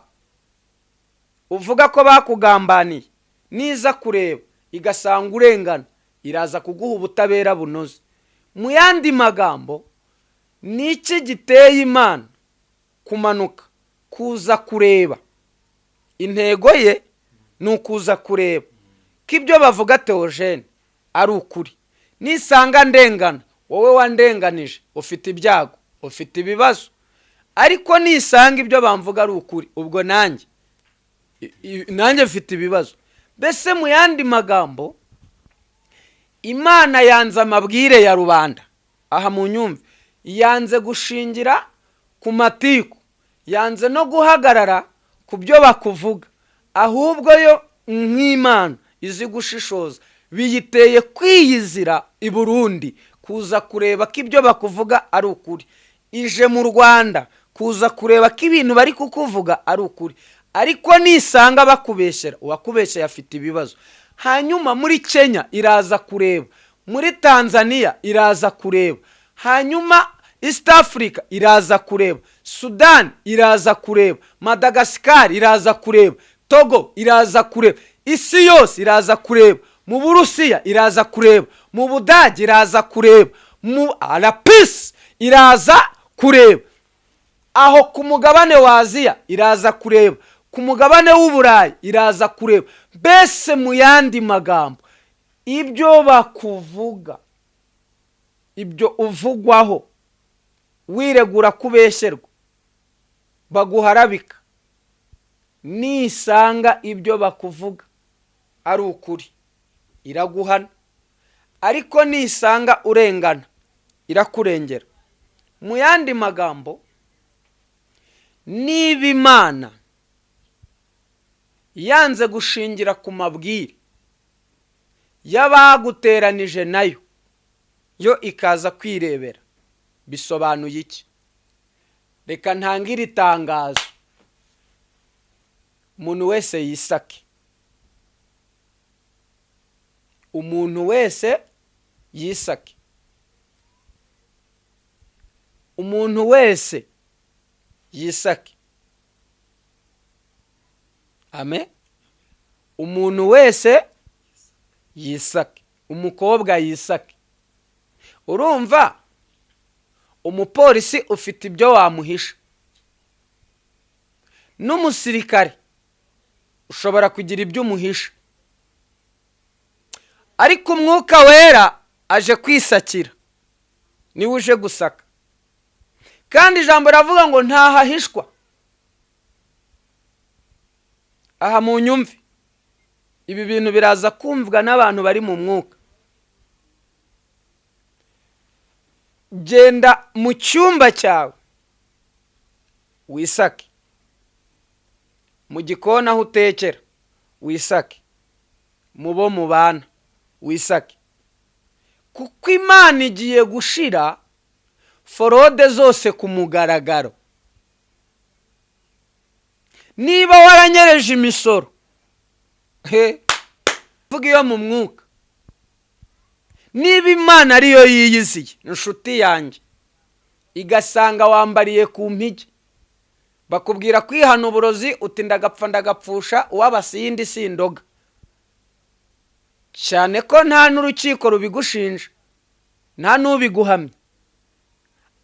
uvuga ko bakugambaniye, niza kureba igasanga urengana, iraza kuguha ubutabera bunoze. Mu yandi magambo, ni iki giteye Imana kumanuka kuza kureba? Intego ye ni ukuza kureba ko ibyo bavuga Theogene ari ukuri. Nisanga ndengana, wowe wandenganije ufite ibyago, ufite ibibazo, ariko nisanga ibyo bamvuga ari ukuri, ubwo nanjye mfite ibibazo. Mbese mu yandi magambo, Imana yanze amabwire ya rubanda. Aha mu nyumve, yanze gushingira ku matiku, yanze no guhagarara ku byo bakuvuga, ahubwo yo nk'Imana izi gushishoza, biyiteye kwiyizira i Burundi kuza kureba ko ibyo bakuvuga ari ukuri, ije mu Rwanda kuza kureba ko ibintu bari kukuvuga ari ukuri, ariko nisanga bakubeshyera, uwakubeshyeye afite ibibazo. Hanyuma muri Kenya iraza kureba, muri Tanzania iraza kureba, hanyuma East Africa iraza kureba, Sudan iraza kureba, Madagascar iraza kureba, Togo iraza kureba, isi yose iraza kureba, mu Burusiya iraza kureba, mu Budage iraza kureba, mu Arapisi iraza kureba, aho ku mugabane wa Aziya iraza kureba, ku mugabane w'Uburayi iraza kureba. Mbese mu yandi magambo, ibyo bakuvuga, ibyo uvugwaho wiregura kubeshyerwa, baguharabika, nisanga ibyo bakuvuga ari ukuri, iraguhana, ariko nisanga urengana, irakurengera. Mu yandi magambo, niba Imana yanze gushingira ku mabwire y'abaguteranije nayo, yo ikaza kwirebera, bisobanuye iki? Reka ntange iri tangazo, umuntu wese yisake, umuntu wese yisake, umuntu wese yisake. Amen. Umuntu wese yisake, umukobwa yisake. Urumva umupolisi ufite ibyo wamuhisha, n'umusirikare ushobora kugira ibyo umuhisha, ariko Umwuka Wera aje kwisakira, niwe uje gusaka. Kandi ijambo riravuga ngo ntahahishwa. Aha mu nyumve, ibi bintu biraza kumvwa n'abantu bari mu mwuka. Genda mu cyumba cyawe wisake, mu gikoni aho utekera wisake, mu bo mubana wisake, kuko Imana igiye gushira forode zose ku mugaragaro. Niba waranyereje imisoro, he, Vuga iyo mu mwuka. Niba Imana ariyo yiyiziye, inshuti yanjye, igasanga wambariye ku mpigi, bakubwira kwihana uburozi, uti ndagapfa ndagapfusha, uwabasindi sindoga, cyane ko nta n'urukiko rubigushinja, nta n'ubiguhamya.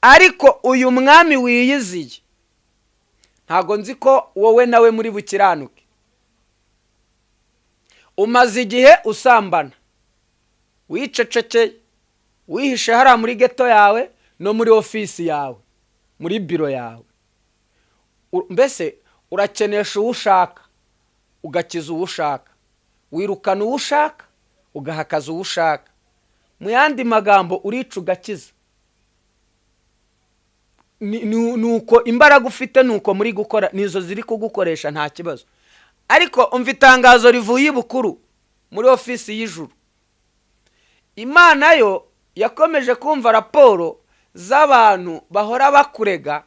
Ariko uyu mwami wiyiziye, ntabwo nzi ko wowe nawe muri bukiranuke. Umaze igihe usambana wicecekeye, wihishe hariya muri ghetto yawe no muri ofisi yawe, muri biro yawe. Mbese urakenesha uwo ushaka, ugakiza uwo ushaka, wirukana uwo ushaka, ugahakaza uwo ushaka. Mu yandi magambo, urica ugakiza. Ni uko imbaraga ufite, ni uko muri gukora, nizo ziri kugukoresha, nta kibazo. Ariko umva itangazo rivuye ibukuru muri ofisi y'ijuru. Imana yo yakomeje kumva raporo z'abantu bahora bakurega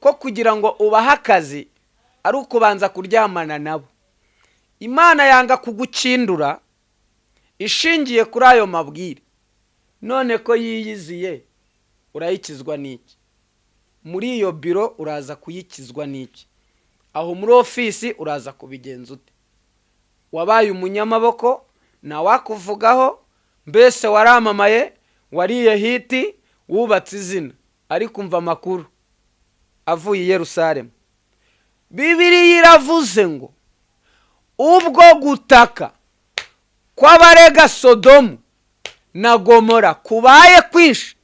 ko kugira ngo ubahe akazi ari ukubanza kuryamana nabo. Imana yanga kugukindura ishingiye kuri ayo mabwire. None ko yiyiziye, urayikizwa n'iki? Muri iyo biro uraza kuyikizwa n'iki? Aho muri ofisi uraza kubigenza ute? Wabaye umunyamaboko, ntawakuvugaho, mbese waramamaye, wariye hit, wubatse izina. Ariko umva amakuru avuye i Yerusalemu. Bibiliya iravuze ngo ubwo gutaka kw'abarega Sodomu na Gomora kubaye kwinshi,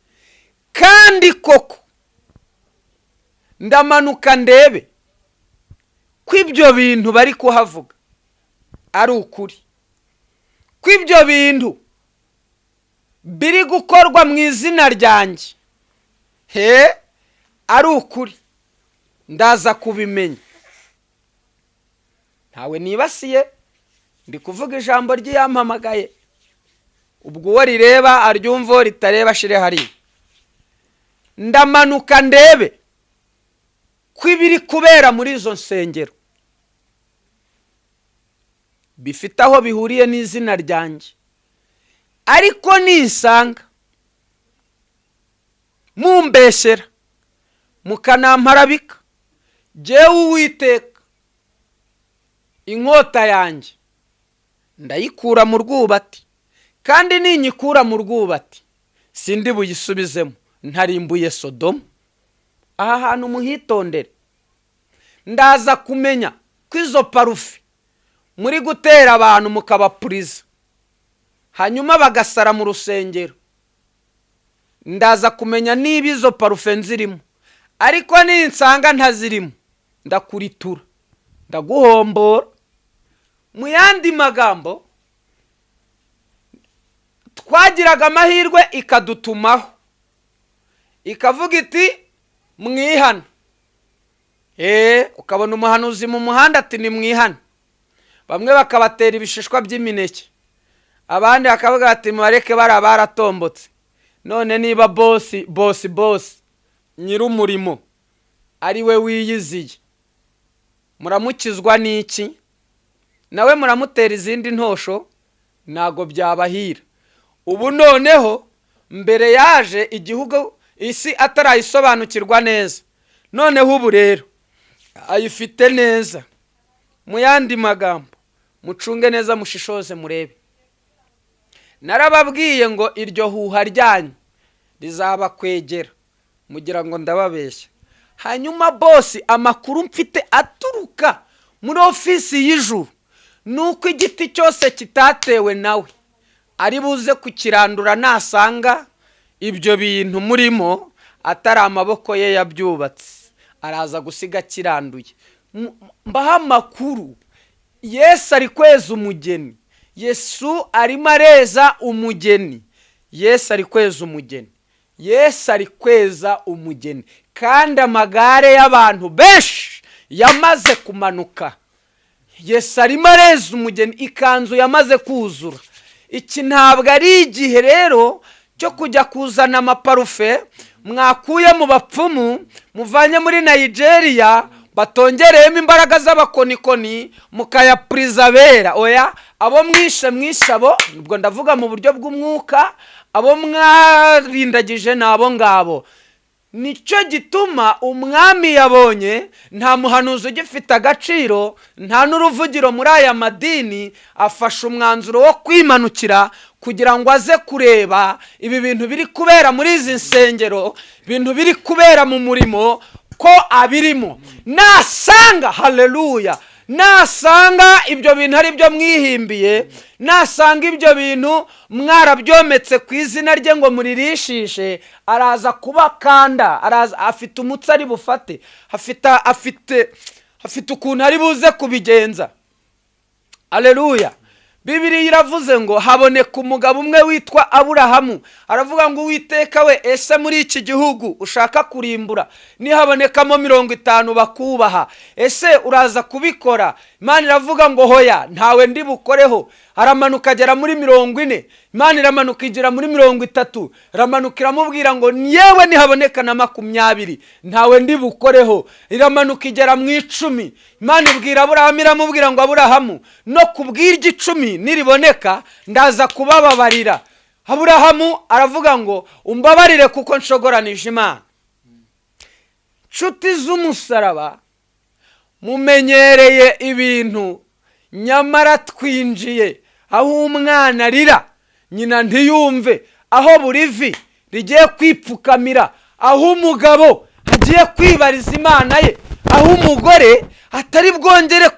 kandi koko ndamanuka ndebe ko ibyo bintu bari kuhavuga ari ukuri, ko ibyo bintu biri gukorwa mu izina ryanjye he ari ukuri, ndaza kubimenya. Ntawe nibasiye, ndi kuvuga ijambo ry'iyampamagaye. Ubwo uwo rireba aryumva, uwo ritareba ashire hariya. Ndamanuka ndebe ko ibiri kubera muri izo nsengero bifite aho bihuriye n'izina ryanjye. Ariko nisanga mumbeshyera, mukanamparabika, jyewe Uwiteka inkota yanjye ndayikura mu rwubati, kandi ninyikura mu rwubati sindi buyisubizemo ntarimbuye Sodomu. Aha hantu muhitondere. Ndaza kumenya ko izo parufe muri gutera abantu mukabapuriza, hanyuma bagasara mu rusengero, ndaza kumenya niba izo parufe nzirimo. Ariko ninsanga ntazirimo, ndakuritura, ndaguhombora. Mu yandi magambo, twagiraga amahirwe ikadutumaho, ikavuga iti mwihane. Ukabona umuhanuzi mu muhanda ati ni mwihane, bamwe bakabatera ibishishwa by'imineke, abandi bakavuga bati mubareke, bariya baratombotse. None niba boss, boss, boss, nyir'umurimo ari we wiyiziye, muramukizwa n'iki? Nawe muramutera izindi ntosho, ntabwo byabahira. Ubu noneho mbere yaje igihugu isi atarayisobanukirwa neza, noneho ubu rero ayifite neza. Mu yandi magambo, mucunge neza, mushishoze, murebe. Narababwiye ngo iryo huha ryanyu rizabakwegera, mugira ngo ndababeshya. Hanyuma boss, amakuru mfite aturuka muri ofisi y'ijuru ni uko igiti cyose kitatewe nawe ari buze kukirandura nasanga ibyo bintu murimo atari amaboko ye yabyubatse, araza gusiga akiranduye. Mbaho amakuru: Yesu ari kweza umugeni. Yesu arimo areza umugeni. Yesu ari kweza umugeni. Yesu ari kweza umugeni, kandi amagare y'abantu benshi yamaze kumanuka. Yesu arimo areza umugeni, ikanzu yamaze kuzura. Iki ntabwo ari igihe rero cyo kujya kuzana amaparufe mwakuye mu bapfumu, muvanye muri Nigeria, batongereyemo imbaraga z'abakonikoni, mukayapuriza abera. Oya. Abo mwishe mwishe abo, ubwo ndavuga mu buryo bw'umwuka, abo mwarindagije ni abo ngabo. Nicyo gituma umwami yabonye nta muhanuzi ugifite agaciro, nta n'uruvugiro muri aya madini, afashe umwanzuro wo kwimanukira kugira ngo aze kureba ibi bintu biri kubera muri izi nsengero, ibintu biri kubera mu murimo ko abirimo. Nasanga, haleluya, nasanga ibyo bintu ari byo mwihimbiye, nasanga ibyo bintu mwarabyometse ku izina rye ngo muririshishe, araza kubakanda, araza afite umutsi ari bufate, afite ukuntu ari buze kubigenza. Aleluya. Bibiliya iravuze ngo haboneka umugabo umwe witwa Aburahamu, aravuga ngo: "Uwiteka we, ese muri iki gihugu ushaka kurimbura nihabonekamo 50 bakubaha, ese uraza kubikora?" Imana iravuga ngo: "Hoya, ntawe ndi bukoreho." Aramanuka agera muri 40, Imana iramanuka igera muri 30, iramanuka iramubwira ngo: "Yewe, nihaboneka na 20 ntawe ndi bukoreho." Iramanuka igera mu 10. Imana ibwira Aburahamu, iramubwira ngo: "Aburahamu, no ku bw'iryo 10 niriboneka ndaza kubababarira." Aburahamu aravuga ngo: "Umbabarire kuko nshogoranije Imana." Nshuti z'umusaraba, mumenyereye ibintu, nyamara twinjiye aho umwana arira nyina ntiyumve, aho buri vi rigiye kwipfukamira, aho umugabo agiye kwibariza Imana ye, aho umugore atari bwongere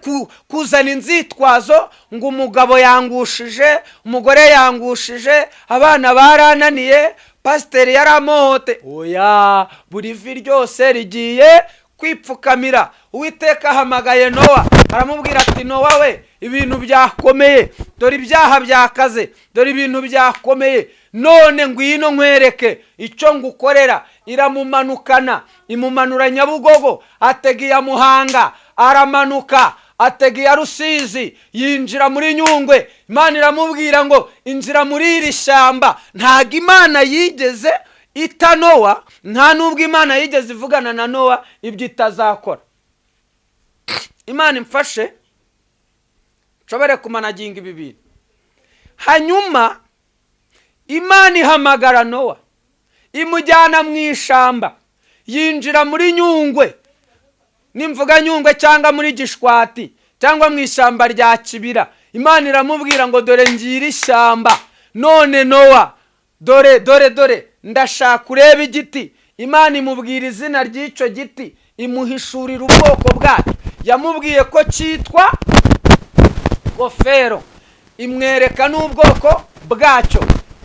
kuzana inzitwazo ngo umugabo yangushije, umugore yangushije, abana barananiye, pasiteri yaramohote. Oya, buri vi ryose rigiye kwipfukamira. Uwiteka ahamagaye Nowa, aramubwira ati: "Nowa we, ibintu byakomeye, dore ibyaha byakaze, dore ibintu byakomeye, none ngwino nkwereke icyo ngukorera." Iramumanukana, imumanura Nyabugogo, atega iya Muhanga, aramanuka atega iya Rusizi, yinjira muri Nyungwe. Imana iramubwira ngo: "Injira muri iri shyamba." Ntabwo Imana yigeze ita Nowa, nta n'ubwo Imana yigeze ivugana na Nowa ibyo itazakora. Imana imfashe nshobore kumanaginga ibi bintu. Hanyuma Imana ihamagara Nowa, imujyana mu ishyamba, yinjira muri Nyungwe. Nimvuga Nyungwe cyangwa muri Gishwati cyangwa mu ishyamba rya Kibira, Imana iramubwira ngo: "Dore ngira ishyamba, none Nowa, dore dore dore, ndashaka urebe igiti." Imana imubwira izina ry'icyo giti, imuhishurira ubwoko bwacyo. Yamubwiye ko cyitwa gofero, imwereka n'ubwoko bwacyo.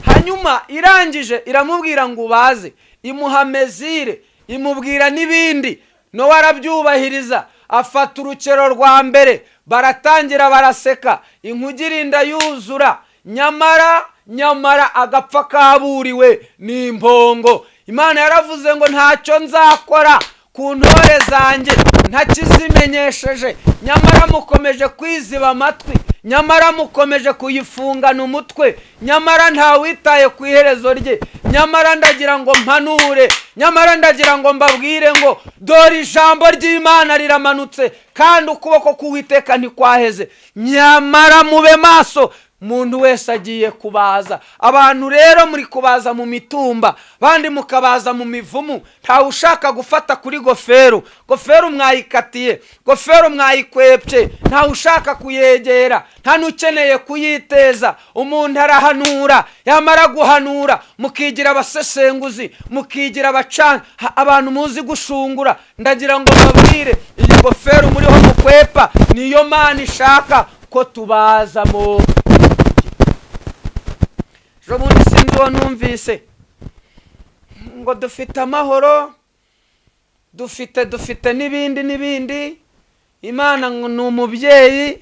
Hanyuma irangije iramubwira ngo ubaze, imuha mesure, imubwira n'ibindi. Nowa arabyubahiriza, afata urukero rwa mbere, baratangira baraseka, inkuge irinda yuzura. Nyamara nyamara agapfa kaburiwe ni impongo. Imana yaravuze ngo: "Ntacyo nzakora ku ntore zanjye ntakizimenyesheje." Nyamara mukomeje kwiziba amatwi, nyamara mukomeje kuyifungana umutwe, nyamara ntawitaye ku iherezo rye. Nyamara ndagira ngo mpanure, nyamara ndagira ngo mbabwire ngo: dore ijambo ry'Imana riramanutse, kandi ukuboko k'Uwiteka ntikwaheze. Nyamara mube maso, umuntu wese agiye kubaza. Abantu rero muri kubaza mu mitumba, abandi mukabaza mu mivumu, ntawe ushaka gufata kuri gofero. Gofero mwayikatiye, gofero mwayikwepye, ntawe ushaka kuyegera, nta n'ukeneye kuyiteza. Umuntu arahanura, yamara guhanura mukigira abasesenguzi, mukigira abacana abantu muzi gushungura. Ndagira ngo mbabwire, iyi gofero muriho mukwepa niyo Mana ishaka ko tubazamo. Ejo bundi sinzi uwo numvise ngo dufite amahoro, dufite n'ibindi n'ibindi, Imana ngo ni umubyeyi.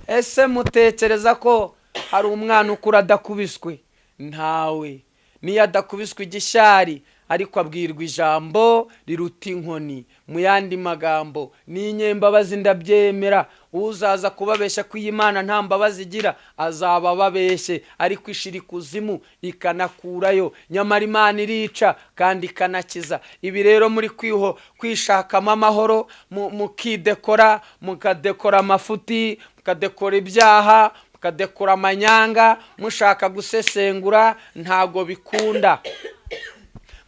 Ese mutekereza ko hari umwana ukura adakubiswe? Ntawe. Niyo adakubiswe igishyari, ariko abwirwa ijambo riruta inkoni. Mu yandi magambo, ni inyembabazi, ndabyemera. Uzaza kubabeshya ko iyi Mana nta mbabazi igira azaba ababeshye, ariko ishira ikuzimu ikanakurayo. Nyamara Imana irica kandi ikanakiza. Ibi rero muri kwiho kwishakamo amahoro, mukidekora, mukadekora amafuti, mukadekora ibyaha. mukadekura amanyanga, mushaka gusesengura, ntago bikunda.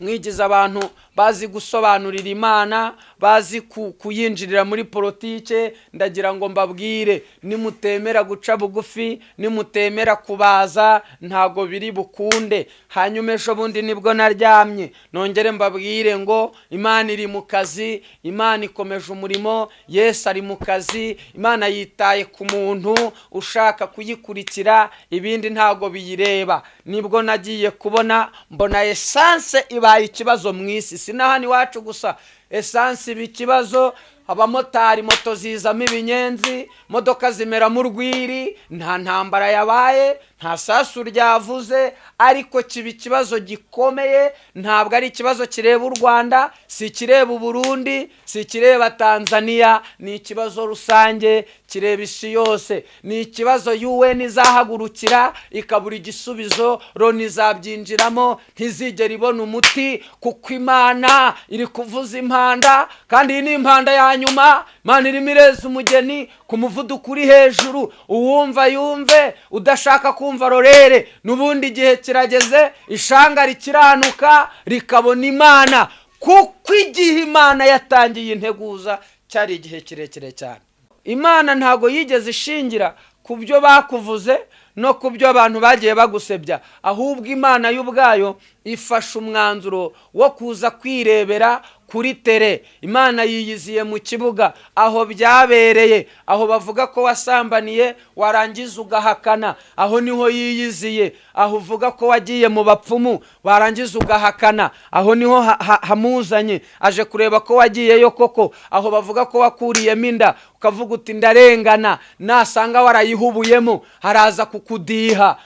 Mwigize abantu bazi gusobanurira Imana, bazi kuyinjirira muri politike. Ndagira ngo mbabwire, nimutemera guca bugufi, nimutemera kubaza, ntago biri bukunde. Hanyuma ejo bundi nibwo naryamye, nongere mbabwire ngo Imana iri mu kazi, Imana ikomeje umurimo, Yesu ari mu kazi, Imana yitaye ku muntu ushaka kuyikurikira, ibindi ntago biyireba. Nibwo nagiye kubona mbona essence ibaye ikibazo mu isi, si na hano iwacu gusa. Essence iba ikibazo, abamotari moto zizamo ibinyenzi, imodoka zimeramo urwiri. Nta ntambara yabaye, nta sasu ryavuze, ariko kiba ikibazo gikomeye. Ntabwo ari ikibazo kireba u Rwanda, si ikireba Uburundi, si ikireba Tanzania, ni ikibazo rusange kireba isi yose. Ni ikibazo UN izahagurukira ikabura igisubizo, Loni izabyinjiramo, ntizigera ibona umuti, kuko Imana iri kuvuza impanda, kandi iyi ni impanda ya nyuma. Imana irimo ireza umugeni ku muvuduko uri hejuru. Uwumva yumve, udashaka kumva rorere. N'ubundi igihe kirageze, ishanga rikiranuka rikabona Imana, kuko igihe Imana yatangiye integuza cyari igihe kirekire cyane. Imana ntago yigeze ishingira ku byo bakuvuze no ku byo abantu bagiye bagusebya, ahubwo Imana y'ubwayo ifashe umwanzuro wo kuza kwirebera kuri terrain. Imana yiyiziye mu kibuga aho byabereye, aho bavuga ko wasambaniye warangiza ugahakana, aho niho yiyiziye. Aho uvuga ko wagiye mu bapfumu warangiza ugahakana, aho niho hamuzanye, aje kureba ko wagiyeyo koko. Aho bavuga ko wakuriyemo inda ukavuga uti ndarengana, nasanga warayihubuyemo haraza kukudiha.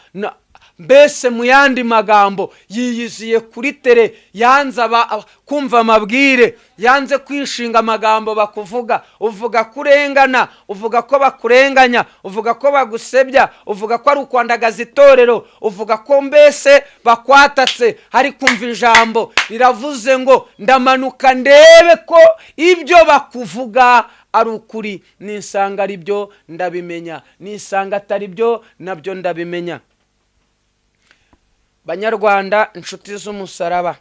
Mbese mu yandi magambo, yiyiziye kuri terrain, yanze kumva amabwire, yanze kwishinga amagambo bakuvuga. Uvuga ko urengana, uvuga ko bakurenganya, uvuga ko bagusebya, uvuga ko ari ukwandagaza itorero, uvuga ko mbese bakwatatse, hari kumva ijambo riravuze ngo ndamanuka ndebe ko ibyo bakuvuga ari ukuri, nisanga ari byo ndabimenya, nisanga atari byo nabyo ndabimenya. Banyarwanda, inshuti z'umusaraba,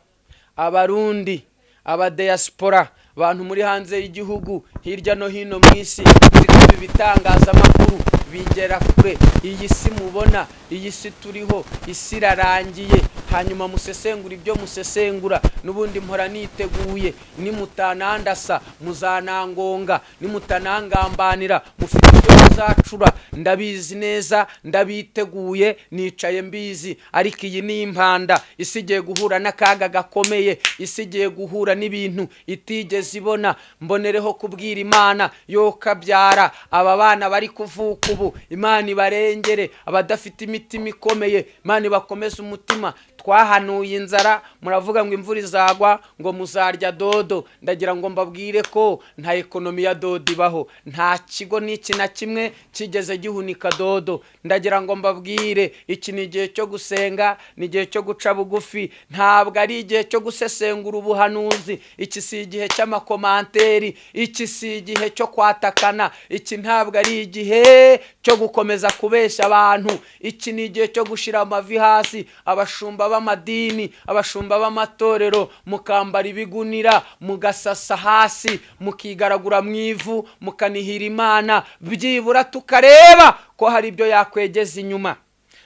Abarundi, abadiaspora, abantu muri hanze y'igihugu, hirya no hino mu isi, muri ibi bitangazamakuru bigera kure, iyi si mubona, iyi si turiho, isi irarangiye. Hanyuma musesengura ibyo musesengura, n'ubundi mpora niteguye. Nimutanandasa muzanangonga, nimutanangambanira mufite ibyo muzacura, ndabizi neza, ndabiteguye, nicaye mbizi. Ariko iyi ni impanda, isi igiye guhura n'akaga gakomeye, isi igiye guhura n'ibintu itigeze ibona. Mbonereho kubwira Imana yo kabyara aba bana bari kuvuka ubu, Imana ibarengere. Abadafite imitima ikomeye, Imana ibakomeze umutima. Twahanuye inzara, muravuga ngo imvura izagwa, ngo muzarya dodo. Ndagira ngo mbabwire ko nta economy ya dodo ibaho, nta kigo n'iki na kimwe kigeze gihunika dodo. Ndagira ngo mbabwire, iki ni igihe cyo gusenga, ni igihe cyo guca bugufi, ntabwo ari igihe cyo gusesengura ubuhanuzi. Iki si igihe cy'amacommentaires, iki si igihe cyo kwatakana, iki ntabwo ari igihe cyo gukomeza kubeshya abantu. Iki ni igihe cyo gushyira amavi hasi, abashumba b'amadini, abashumba b'amatorero, mukambara ibigunira, mugasasa hasi, mukigaragura mu ivu, mukanihira Imana, byibura tukareba ko hari ibyo yakwegeza inyuma.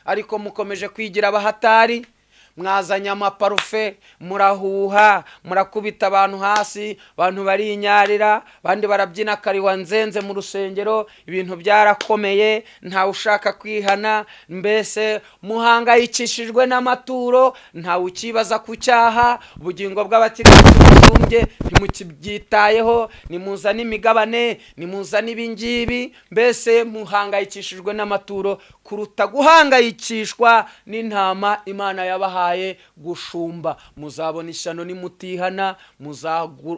Ariko mukomeje kwigira abahatari, mwazanye amaparufe, murahuha, murakubita abantu hasi, abantu barinyarira, abandi barabyina kariwa nzenze mu rusengero. Ibintu byarakomeye, ntawe ushaka kwihana, mbese muhangayikishijwe n'amaturo, ntawe ukibaza ku cyaha. Ubugingo bw'abakirisitu busumbye ntimukibyitayeho, nimuzane imigabane, nimuzane ibingibi, mbese muhangayikishijwe n'amaturo kuruta guhangayikishwa n'intama Imana yabahaye gushumba. Muzabona ishyano nimutihana,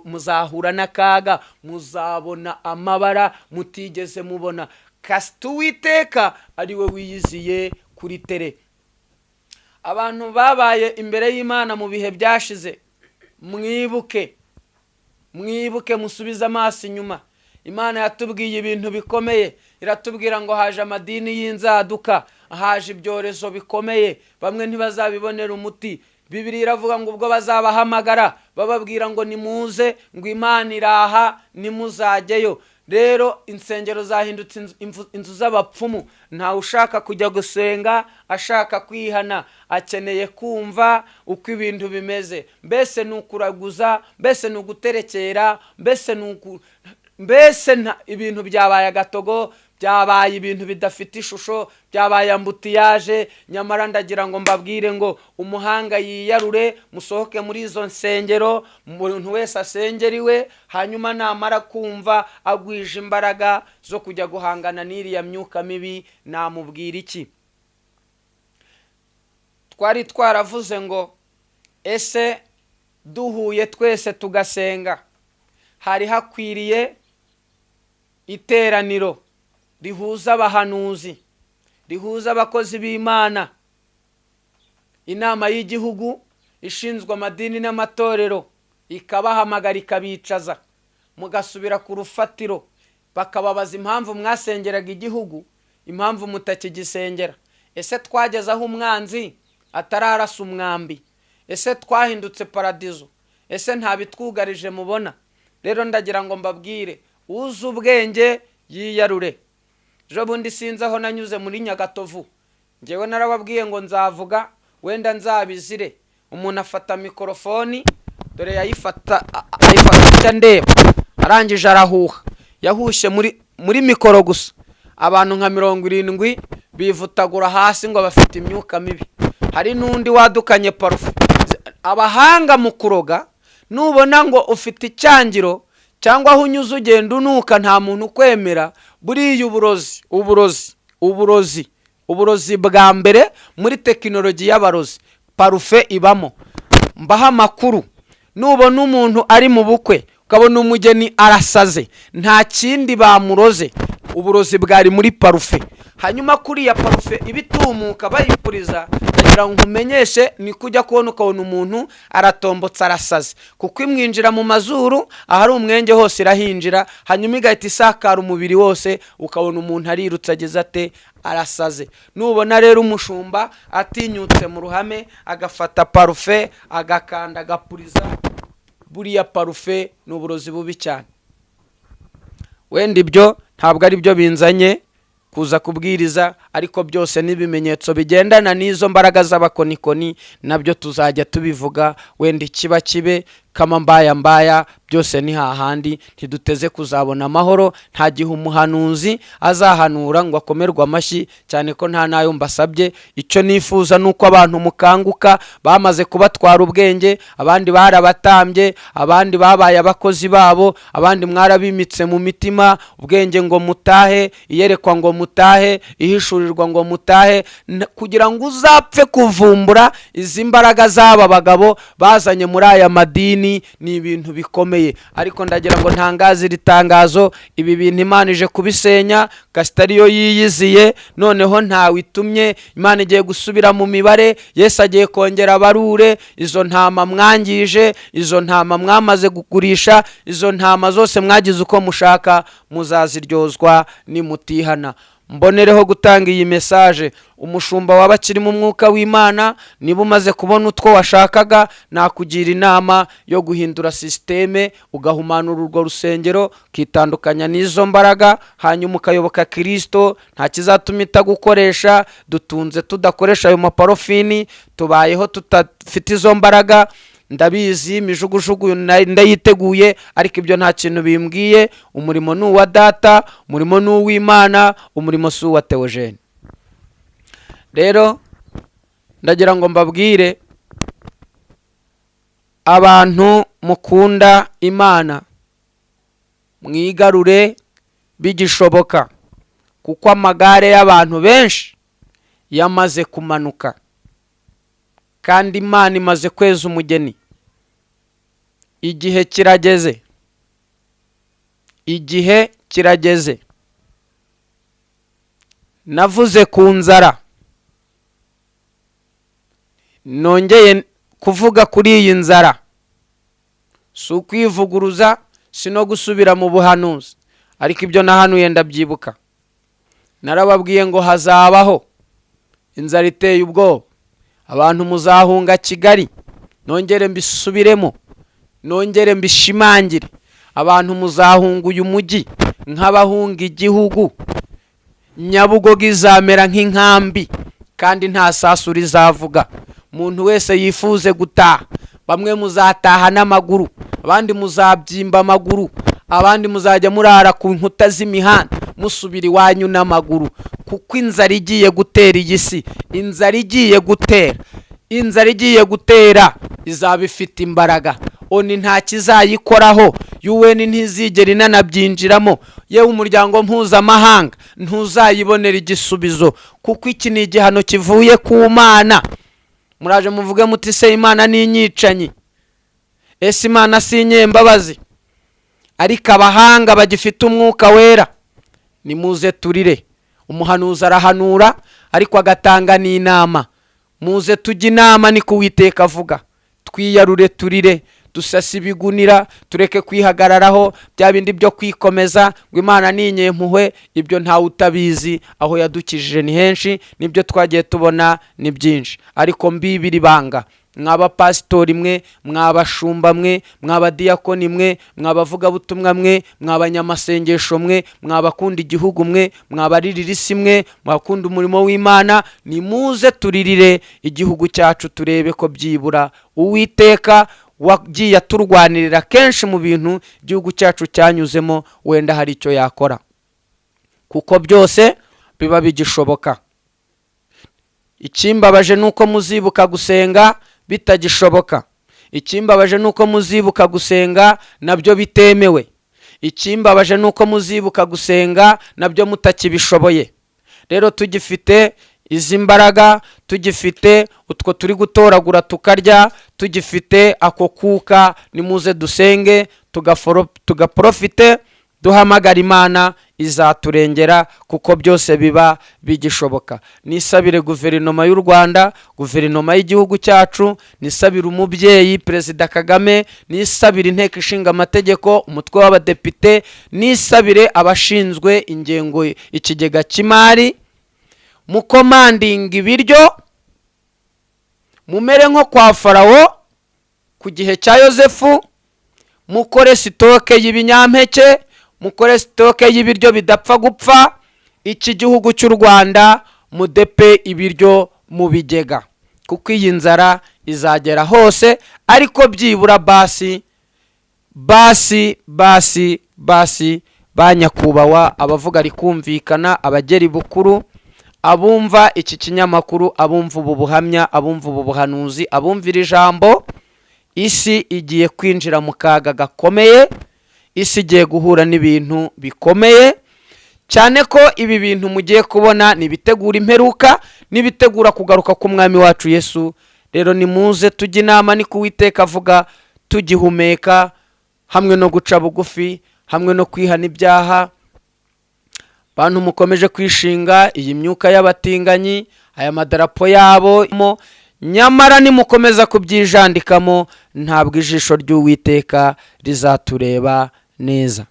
muzahura n'akaga, muzabona amabara mutigeze mubona. Kasita Uwiteka ari we wiyiziye kuri terrain. Abantu babaye imbere y'Imana mu bihe byashize, mwibuke, mwibuke, musubize amaso inyuma. Imana yatubwiye ibintu bikomeye. Iratubwira ngo haje amadini y'inzaduka, haje ibyorezo bikomeye, bamwe ntibazabibonera umuti. Bibiliya iravuga ngo ubwo bazabahamagara bababwira ngo nimuze, ngo Imana iraha, nimuzajyeyo. Rero insengero zahindutse inzu z'abapfumu. Ntawe ushaka kujya gusenga ashaka kwihana, akeneye kumva uko ibintu bimeze. Mbese ni ukuraguza, mbese ni uguterekera, mbese ni uku, mbese ibintu byabaye agatogo, byabaye ibintu bidafite ishusho, byabaye embouteillage. Nyamara ndagira ngo mbabwire ngo umuhanga yiyarure, musohoke muri izo nsengero, umuntu wese asengera iwe, hanyuma namara kumva agwije imbaraga zo kujya guhangana n'iriya myuka mibi. Namubwira iki? Twari twaravuze ngo ese duhuye twese tugasenga, hari hakwiriye iteraniro rihuza abahanuzi, rihuza abakozi b'Imana, inama y'igihugu ishinzwe amadini n'amatorero ikabahamagara, ikabicaza, mugasubira ku rufatiro, bakababaza impamvu mwasengeraga igihugu, impamvu mutakigisengera. Ese twageze aho umwanzi atararasa umwambi? Ese twahindutse paradizo? Ese nta bitwugarije mubona? Rero ndagira ngo mbabwire, uzi ubwenge yiyarure. Ejo bundi sinzi aho nanyuze muri Nyagatovu, ngewe narababwiye ngo nzavuga, wenda nzabizire. Umuntu afata mikorofoni, dore yayifata, ayifata atya ndeba, arangije arahuha, yahushye muri mikoro gusa, abantu nka 70 bivutagura hasi ngo bafite imyuka mibi. Hari n'undi wadukanye parufe. Abahanga mu kuroga, nubona ngo ufite icyangiro cyangwa aho unyuze ugenda unuka, nta muntu ukwemera, buriya uburozi, uburozi, uburozi, uburozi bwa mbere muri tekinoloji y'abarozi, parufe ibamo. Mbaha amakuru, nubona umuntu ari mu bukwe ukabona umugeni arasaze, nta kindi bamuroze, uburozi bwari muri parufe. Hanyuma kuriya parufe iba itumuka bayipuriza, ndagira ngo nkumenyeshe, niko ujya kubona ukabona umuntu aratombotse, arasaze, kuko imwinjira mu mazuru, ahari umwenge hose irahinjira, hanyuma igahita isakara umubiri wose, ukabona umuntu arirutse, ageze ate? Arasaze. Nubona rero umushumba atinyutse mu ruhame agafata parufe agakanda agapuriza, buriya parufe ni uburozi bubi cyane. Wenda ibyo ntabwo ari byo binzanye kuza kubwiriza, ariko byose n'ibimenyetso bigendana n'izo mbaraga z'abakonikoni nabyo tuzajya tubivuga. Wenda ikiba kibe kama mbaya mbaya, byose ni hahandi, ntiduteze kuzabona amahoro. Nta gihe umuhanuzi azahanura ngo akomerwe amashyi, cyane ko nta n'ayo mbasabye. Icyo nifuza ni uko abantu mukanguka. Bamaze kubatwara ubwenge, abandi barabatambye, abandi babaye abakozi babo, abandi mwarabimitse mu mitima, ubwenge ngo mutahe, iyerekwa ngo mutahe, ihishurirwa ngo mutahe, kugira ngo uzapfe kuvumbura izi mbaraga z'aba bagabo bazanye muri aya madini. Ni ibintu bikomeye, ariko ndagira ngo ntangaze iri tangazo: ibi bintu Imana ije kubisenya. Kasita ariyo yiyiziye, noneho ntawe itumye. Imana igiye gusubira mu mibare, Yesu agiye kongera abarure izo ntama mwangije, izo ntama mwamaze kugurisha, izo ntama zose mwagize uko mushaka, muzaziryozwa nimutihana. Mbonereho gutanga iyi message: umushumba waba akiri mu mwuka w'Imana, niba umaze kubona utwo washakaga, nakugira inama yo guhindura système, ugahumanura urwo rusengero, ukitandukanya n'izo mbaraga, hanyuma ukayoboka Kirisito. Nta kizatuma itagukoresha. Dutunze tudakoresha ayo maparofini, tubayeho tudafite izo mbaraga. Ndabizi, imijugujugu ndayiteguye, ariko ibyo nta kintu bimbwiye. Umurimo ni uwa Data, umurimo ni uw'Imana, umurimo si uwa Theogene. Rero ndagira ngo mbabwire, abantu mukunda Imana, mwigarure bigishoboka, kuko amagare y'abantu benshi yamaze kumanuka, kandi Imana imaze kweza umugeni. Igihe kirageze, igihe kirageze. Navuze ku nzara, nongeye kuvuga kuri iyi nzara. Si ukwivuguruza, si no gusubira mu buhanuzi, ariko ibyo nahanuye ndabyibuka. Narababwiye ngo hazabaho inzara iteye ubwoba, abantu muzahunga Kigali. Nongere mbisubiremo, nongere mbishimangire, abantu muzahunga uyu mujyi nk'abahunga igihugu. Nyabugogo izamera nk'inkambi kandi nta sasu rizavuga. Umuntu wese yifuze gutaha, bamwe muzataha n'amaguru, abandi muzabyimba amaguru, abandi muzajya murara ku nkuta z'imihanda musubira iwanyu n'amaguru, kuko inzara igiye gutera iyi si, inzara igiye gutera, inzara igiye gutera izaba ifite imbaraga. ONU nta kizayikoraho, UN ntizigera inanabyinjiramo, yewe umuryango mpuzamahanga ntuzayibonera igisubizo, kuko iki ni igihano kivuye ku Mana. Muraje muvuge muti se Imana ni inyicanyi, ese Imana si inyembabazi? Ariko abahanga bagifite umwuka wera, nimuze turire. Umuhanuzi arahanura ariko agatanga n'inama. Muze tujye inama, niko Uwiteka avuga. Twiyarure turire, dusase ibigunira, tureke kwihagararaho bya bindi byo kwikomeza ngo Imana ni inyempuhwe. Ibyo ntawe utabizi, aho yadukijije ni henshi, nibyo twagiye tubona ni byinshi. Ariko mbibiri banga, mw'abapasitori mwe, mw'abashumba mwe, mw'abadiyakoni mwe, mw'abavugabutumwa mwe, mw'abanyamasengesho mwe, mw'abakunda igihugu mwe, mw'abaririra isi mwe, mw'abakunda umurimo w'Imana, nimuze turirire igihugu cyacu, turebe ko byibura Uwiteka wagiye aturwanirira kenshi mu bintu igihugu cyacu cyanyuzemo, wenda hari icyo yakora, kuko byose biba bigishoboka. Ikimbabaje ni uko muzibuka gusenga bitagishoboka. Ikimbabaje ni uko muzibuka gusenga nabyo bitemewe. Ikimbabaje ni uko muzibuka gusenga nabyo mutakibishoboye. Rero tugifite izi mbaraga, tugifite utwo turi gutoragura tukarya, tugifite ako kuka, nimuze dusenge, tugaprofite, duhamagara Imana izaturengera, kuko byose biba bigishoboka. Nisabire guverinoma y'u Rwanda, guverinoma y'igihugu cyacu, nisabire umubyeyi Perezida Kagame, nisabire inteko ishinga amategeko, umutwe w'abadepite, nisabire abashinzwe ingengo ikigega cy'imari, mukomandinga ibiryo, mumere nko kwa Farawo ku gihe cya Yozefu, mukore sitoke y'ibinyampeke, mukore sitoke y'ibiryo bidapfa gupfa. Iki gihugu cy'u Rwanda mudepe ibiryo mu bigega, kuko iyi nzara izagera hose. Ariko byibura basi basi basi basi ba nyakubahwa, abavuga rikumvikana, abagera ibukuru, abumva iki kinyamakuru, abumva ubu buhamya, abumva ubu buhanuzi, abumvira ijambo, isi igiye kwinjira mu kaga gakomeye, isi igiye guhura n'ibintu bikomeye cyane. Ko ibi bintu mugiye kubona ni ibitegura imperuka, n'ibitegura kugaruka k'umwami wacu Yesu. Rero nimuze tujye inama, ni Uwiteka avuga, tugihumeka, hamwe no guca bugufi, hamwe no kwihana ibyaha. Bantu mukomeje kwishinga iyi myuka y'abatinganyi, aya madarapo yabo, nyamara nimukomeza kubyijandikamo, ntabwo ijisho ry'Uwiteka rizatureba neza.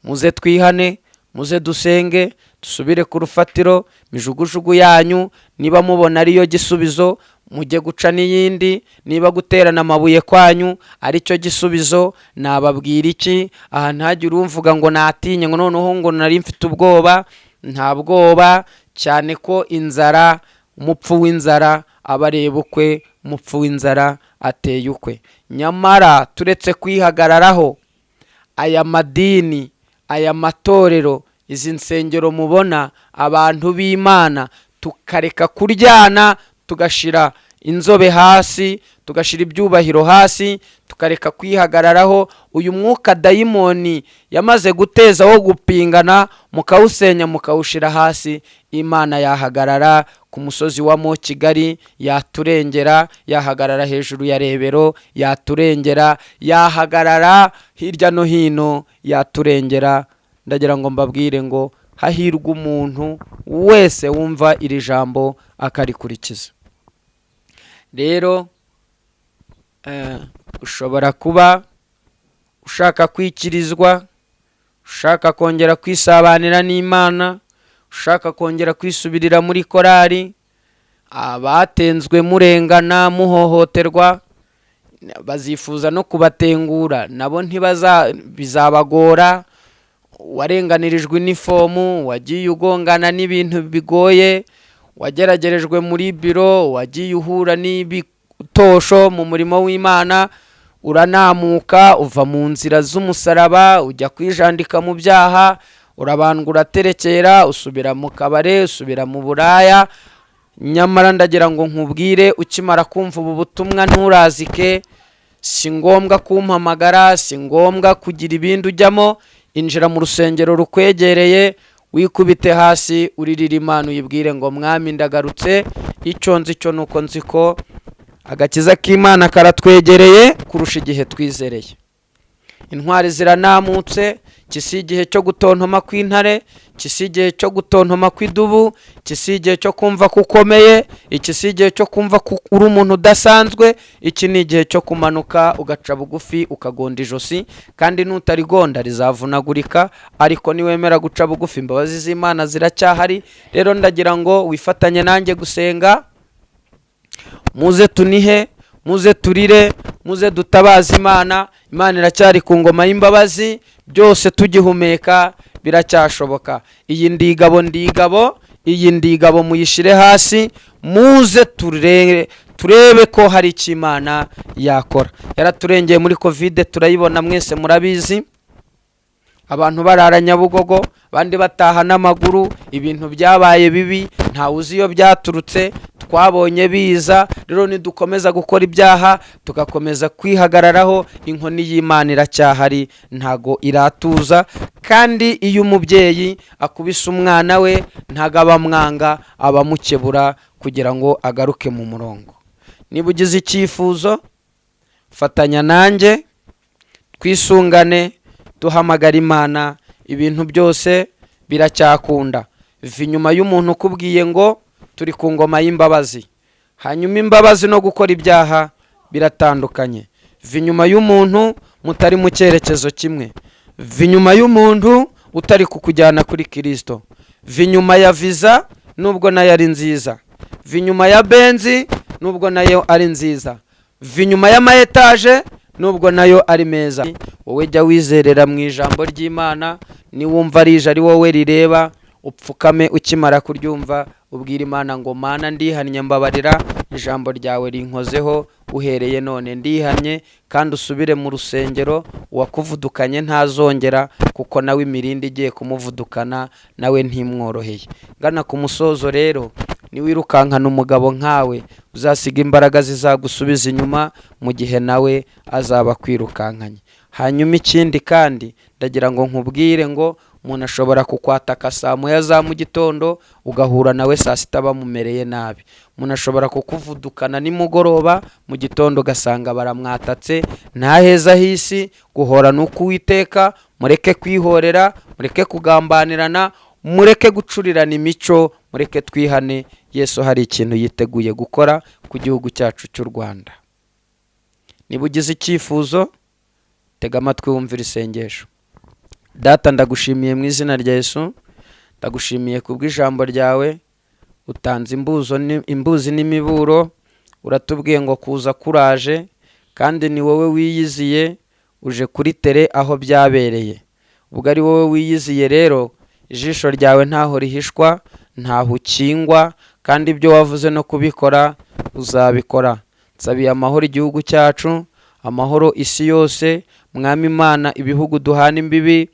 Muze twihane, muze dusenge, dusubire ku rufatiro. Mijugujugu yanyu niba mubona ariyo gisubizo, mujye guca n'iyindi. Niba guterana amabuye kwanyu aricyo gisubizo, nababwira iki? Aha ntagire umvuga ngo natinye, ngo noneho ngo nari mfite ubwoba. Nta bwoba, cyane ko inzara, umupfu w'inzara aba areba ukwe, umupfu w'inzara ateye ukwe. Nyamara turetse kwihagararaho, aya madini, aya matorero, izi nsengero mubona, abantu b'Imana tukareka kuryana, tugashira inzobe hasi, tugashira ibyubahiro hasi, tukareka kwihagararaho, uyu mwuka dayimoni yamaze guteza wo gupingana, mukawusenya, mukawushira hasi, Imana yahagarara ku musozi wa Mo Kigali yaturengera, yahagarara hejuru ya Rebero yaturengera, yahagarara hirya no hino yaturengera. Ndagira ngo mbabwire ngo hahirwa umuntu wese wumva iri jambo akarikurikiza. Rero ushobora kuba ushaka kwikirizwa, ushaka kongera kwisabanira n'Imana, Ushaka kongera kwisubirira muri korari, abatenzwe murengana muhohoterwa, bazifuza no kubatengura nabo ntibaza, bizabagora. Warenganirijwe inifomu, wagiye ugongana n'ibintu bigoye, wageragerejwe muri biro, wagiye uhura n'ibitosho mu murimo w'Imana, uranamuka uva mu nzira z'umusaraba ujya kwijandika mu byaha, urabandwa, uraterekera, usubira mu kabare, usubira mu buraya. Nyamara ndagira ngo nkubwire, ukimara kumva ubu butumwa nturazike. Si ngombwa kumpamagara, si ngombwa kugira ibindi ujyamo. Injira mu rusengero rukwegereye, wikubite hasi, uririre Imana, uyibwire ngo: "Mwami, ndagarutse." Icyo nzi cyo ni uko nzi ko agakiza k'Imana karatwegereye kurusha igihe twizereye. Intwari ziranamutse. Iki si igihe cyo gutontoma kw'intare, iki si igihe cyo gutontoma kw'idubu, iki si igihe cyo kumva ko ukomeye, iki si igihe cyo kumva ko uri umuntu udasanzwe. Iki ni igihe cyo kumanuka ugaca bugufi, ukagonda ijosi, kandi nutarigonda rizavunagurika. Ariko niwemera guca bugufi, imbabazi z'Imana ziracyahari. Rero ndagira ngo wifatanye nanjye gusenga. Muze tunihe, muze turire, muze dutabaze Imana. Imana iracyari ku ngoma y'imbabazi. Byose tugihumeka biracyashoboka. Iyi ndigabo, ndigabo, iyi ndigabo muyishyire hasi, muze turebe ko hari icyo Imana yakora. Yaraturengeye muri COVID, turayibona, mwese murabizi. Abantu barara Nyabugogo, abandi bataha n'amaguru. Ibintu byabaye bibi, ntawe uzi iyo byaturutse. Twabonye biza. Rero nidukomeza gukora ibyaha, tugakomeza kwihagararaho, inkoni y'Imana iracyahari, ntago iratuza. Kandi iyo umubyeyi akubise umwana we, ntago aba amwanga, aba amukebura kugira ngo agaruke mu murongo. Niba ugize icyifuzo, fatanya nanjye, twisungane, duhamagara Imana. Ibintu byose biracyakunda. Va inyuma y'umuntu ukubwiye ngo turi ku ngoma y'imbabazi. Hanyuma imbabazi no gukora ibyaha biratandukanye. Va inyuma y'umuntu mutari mu cyerekezo kimwe. Va inyuma y'umuntu utari kukujyana kuri Kirisito. Va inyuma ya viza nubwo nayo ari nziza. Va inyuma ya Benz nubwo nayo ari nziza. Va inyuma y'ama étage nubwo nayo ari meza. Wowe jya wizerera mu ijambo ry'Imana. Niwumva rije ari wowe rireba, upfukame. Ukimara kuryumva, ubwira Imana ngo: "Mana, ndihannye, mbabarira, ijambo ryawe rinkozeho. Uhereye none ndihannye." Kandi usubire mu rusengero. Uwakuvudukanye ntazongera, kuko nawe imirindi igiye kumuvudukana nawe ntimworoheye. Ngana ku musozo rero, niwirukankana umugabo nkawe, uzasiga imbaraga zizagusubiza inyuma mu gihe nawe azaba akwirukankanye. Hanyuma ikindi kandi, ndagira ngo nkubwire ngo umuntu ashobora kukwataka saa 1 za mu gitondo, ugahura nawe saa 6 bamumereye nabi. Umuntu ashobora kukuvudukana nimugoroba, mu gitondo ugasanga baramwatatse. Nta heza h'isi. Guhora ni ukuwiteka. Mureke kwihorera, mureke kugambanirana, mureke gucurirana imico, mureke twihane. Yesu hari ikintu yiteguye gukora ku gihugu cyacu cy'u Rwanda. Niba ugize icyifuzo, tega amatwi wumvire isengesho. Data, ndagushimiye mu izina rya Yesu. Ndagushimiye kubw'ijambo ryawe. Utanze imbuzi n'imiburo. Uratubwiye ngo kuza kuraje, kandi ni wowe wiyiziye, uje kuri terrain aho byabereye. Ubwo ari wowe wiyiziye rero, ijisho ryawe ntaho rihishwa, ntaho ukingwa, kandi ibyo wavuze no kubikora uzabikora. Nsabiye amahoro igihugu cyacu, amahoro isi yose. Mwami Imana, ibihugu duhana imbibi,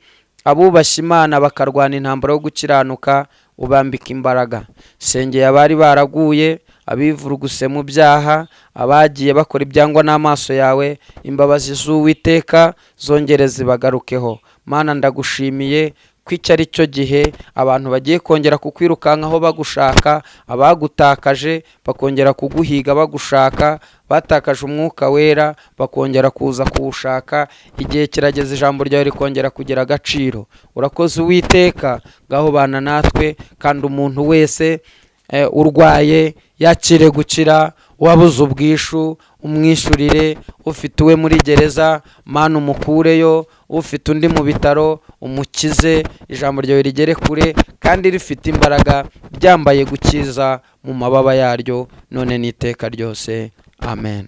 abubashye Imana bakarwana intambara yo gukiranuka, ubambika imbaraga. Sengeye abari baraguye, abivuruguse mu byaha, abagiye bakora ibyangwa n'amaso yawe. Imbabazi z'Uwiteka zongere zibagarukeho. Mana, ndagushimiye ko icyo ari cyo gihe abantu bagiye kongera kukwirukankaho bagushaka, abagutakaje bakongera kuguhiga bagushaka, batakaje Umwuka Wera bakongera kuza kuwushaka. Igihe kirageze, ijambo ryawe rikongera kugira agaciro. Urakoze Uwiteka, ngaho bana natwe, kandi umuntu wese urwaye yakire gukira. Wabuze ubwishu umwishyurire, ufite uwe muri gereza Mana umukureyo, ufite undi mu bitaro umukize. Ijambo ryawe rigere kure kandi rifite imbaraga, ryambaye gukiza mu mababa yaryo, none n'iteka ryose. Amen.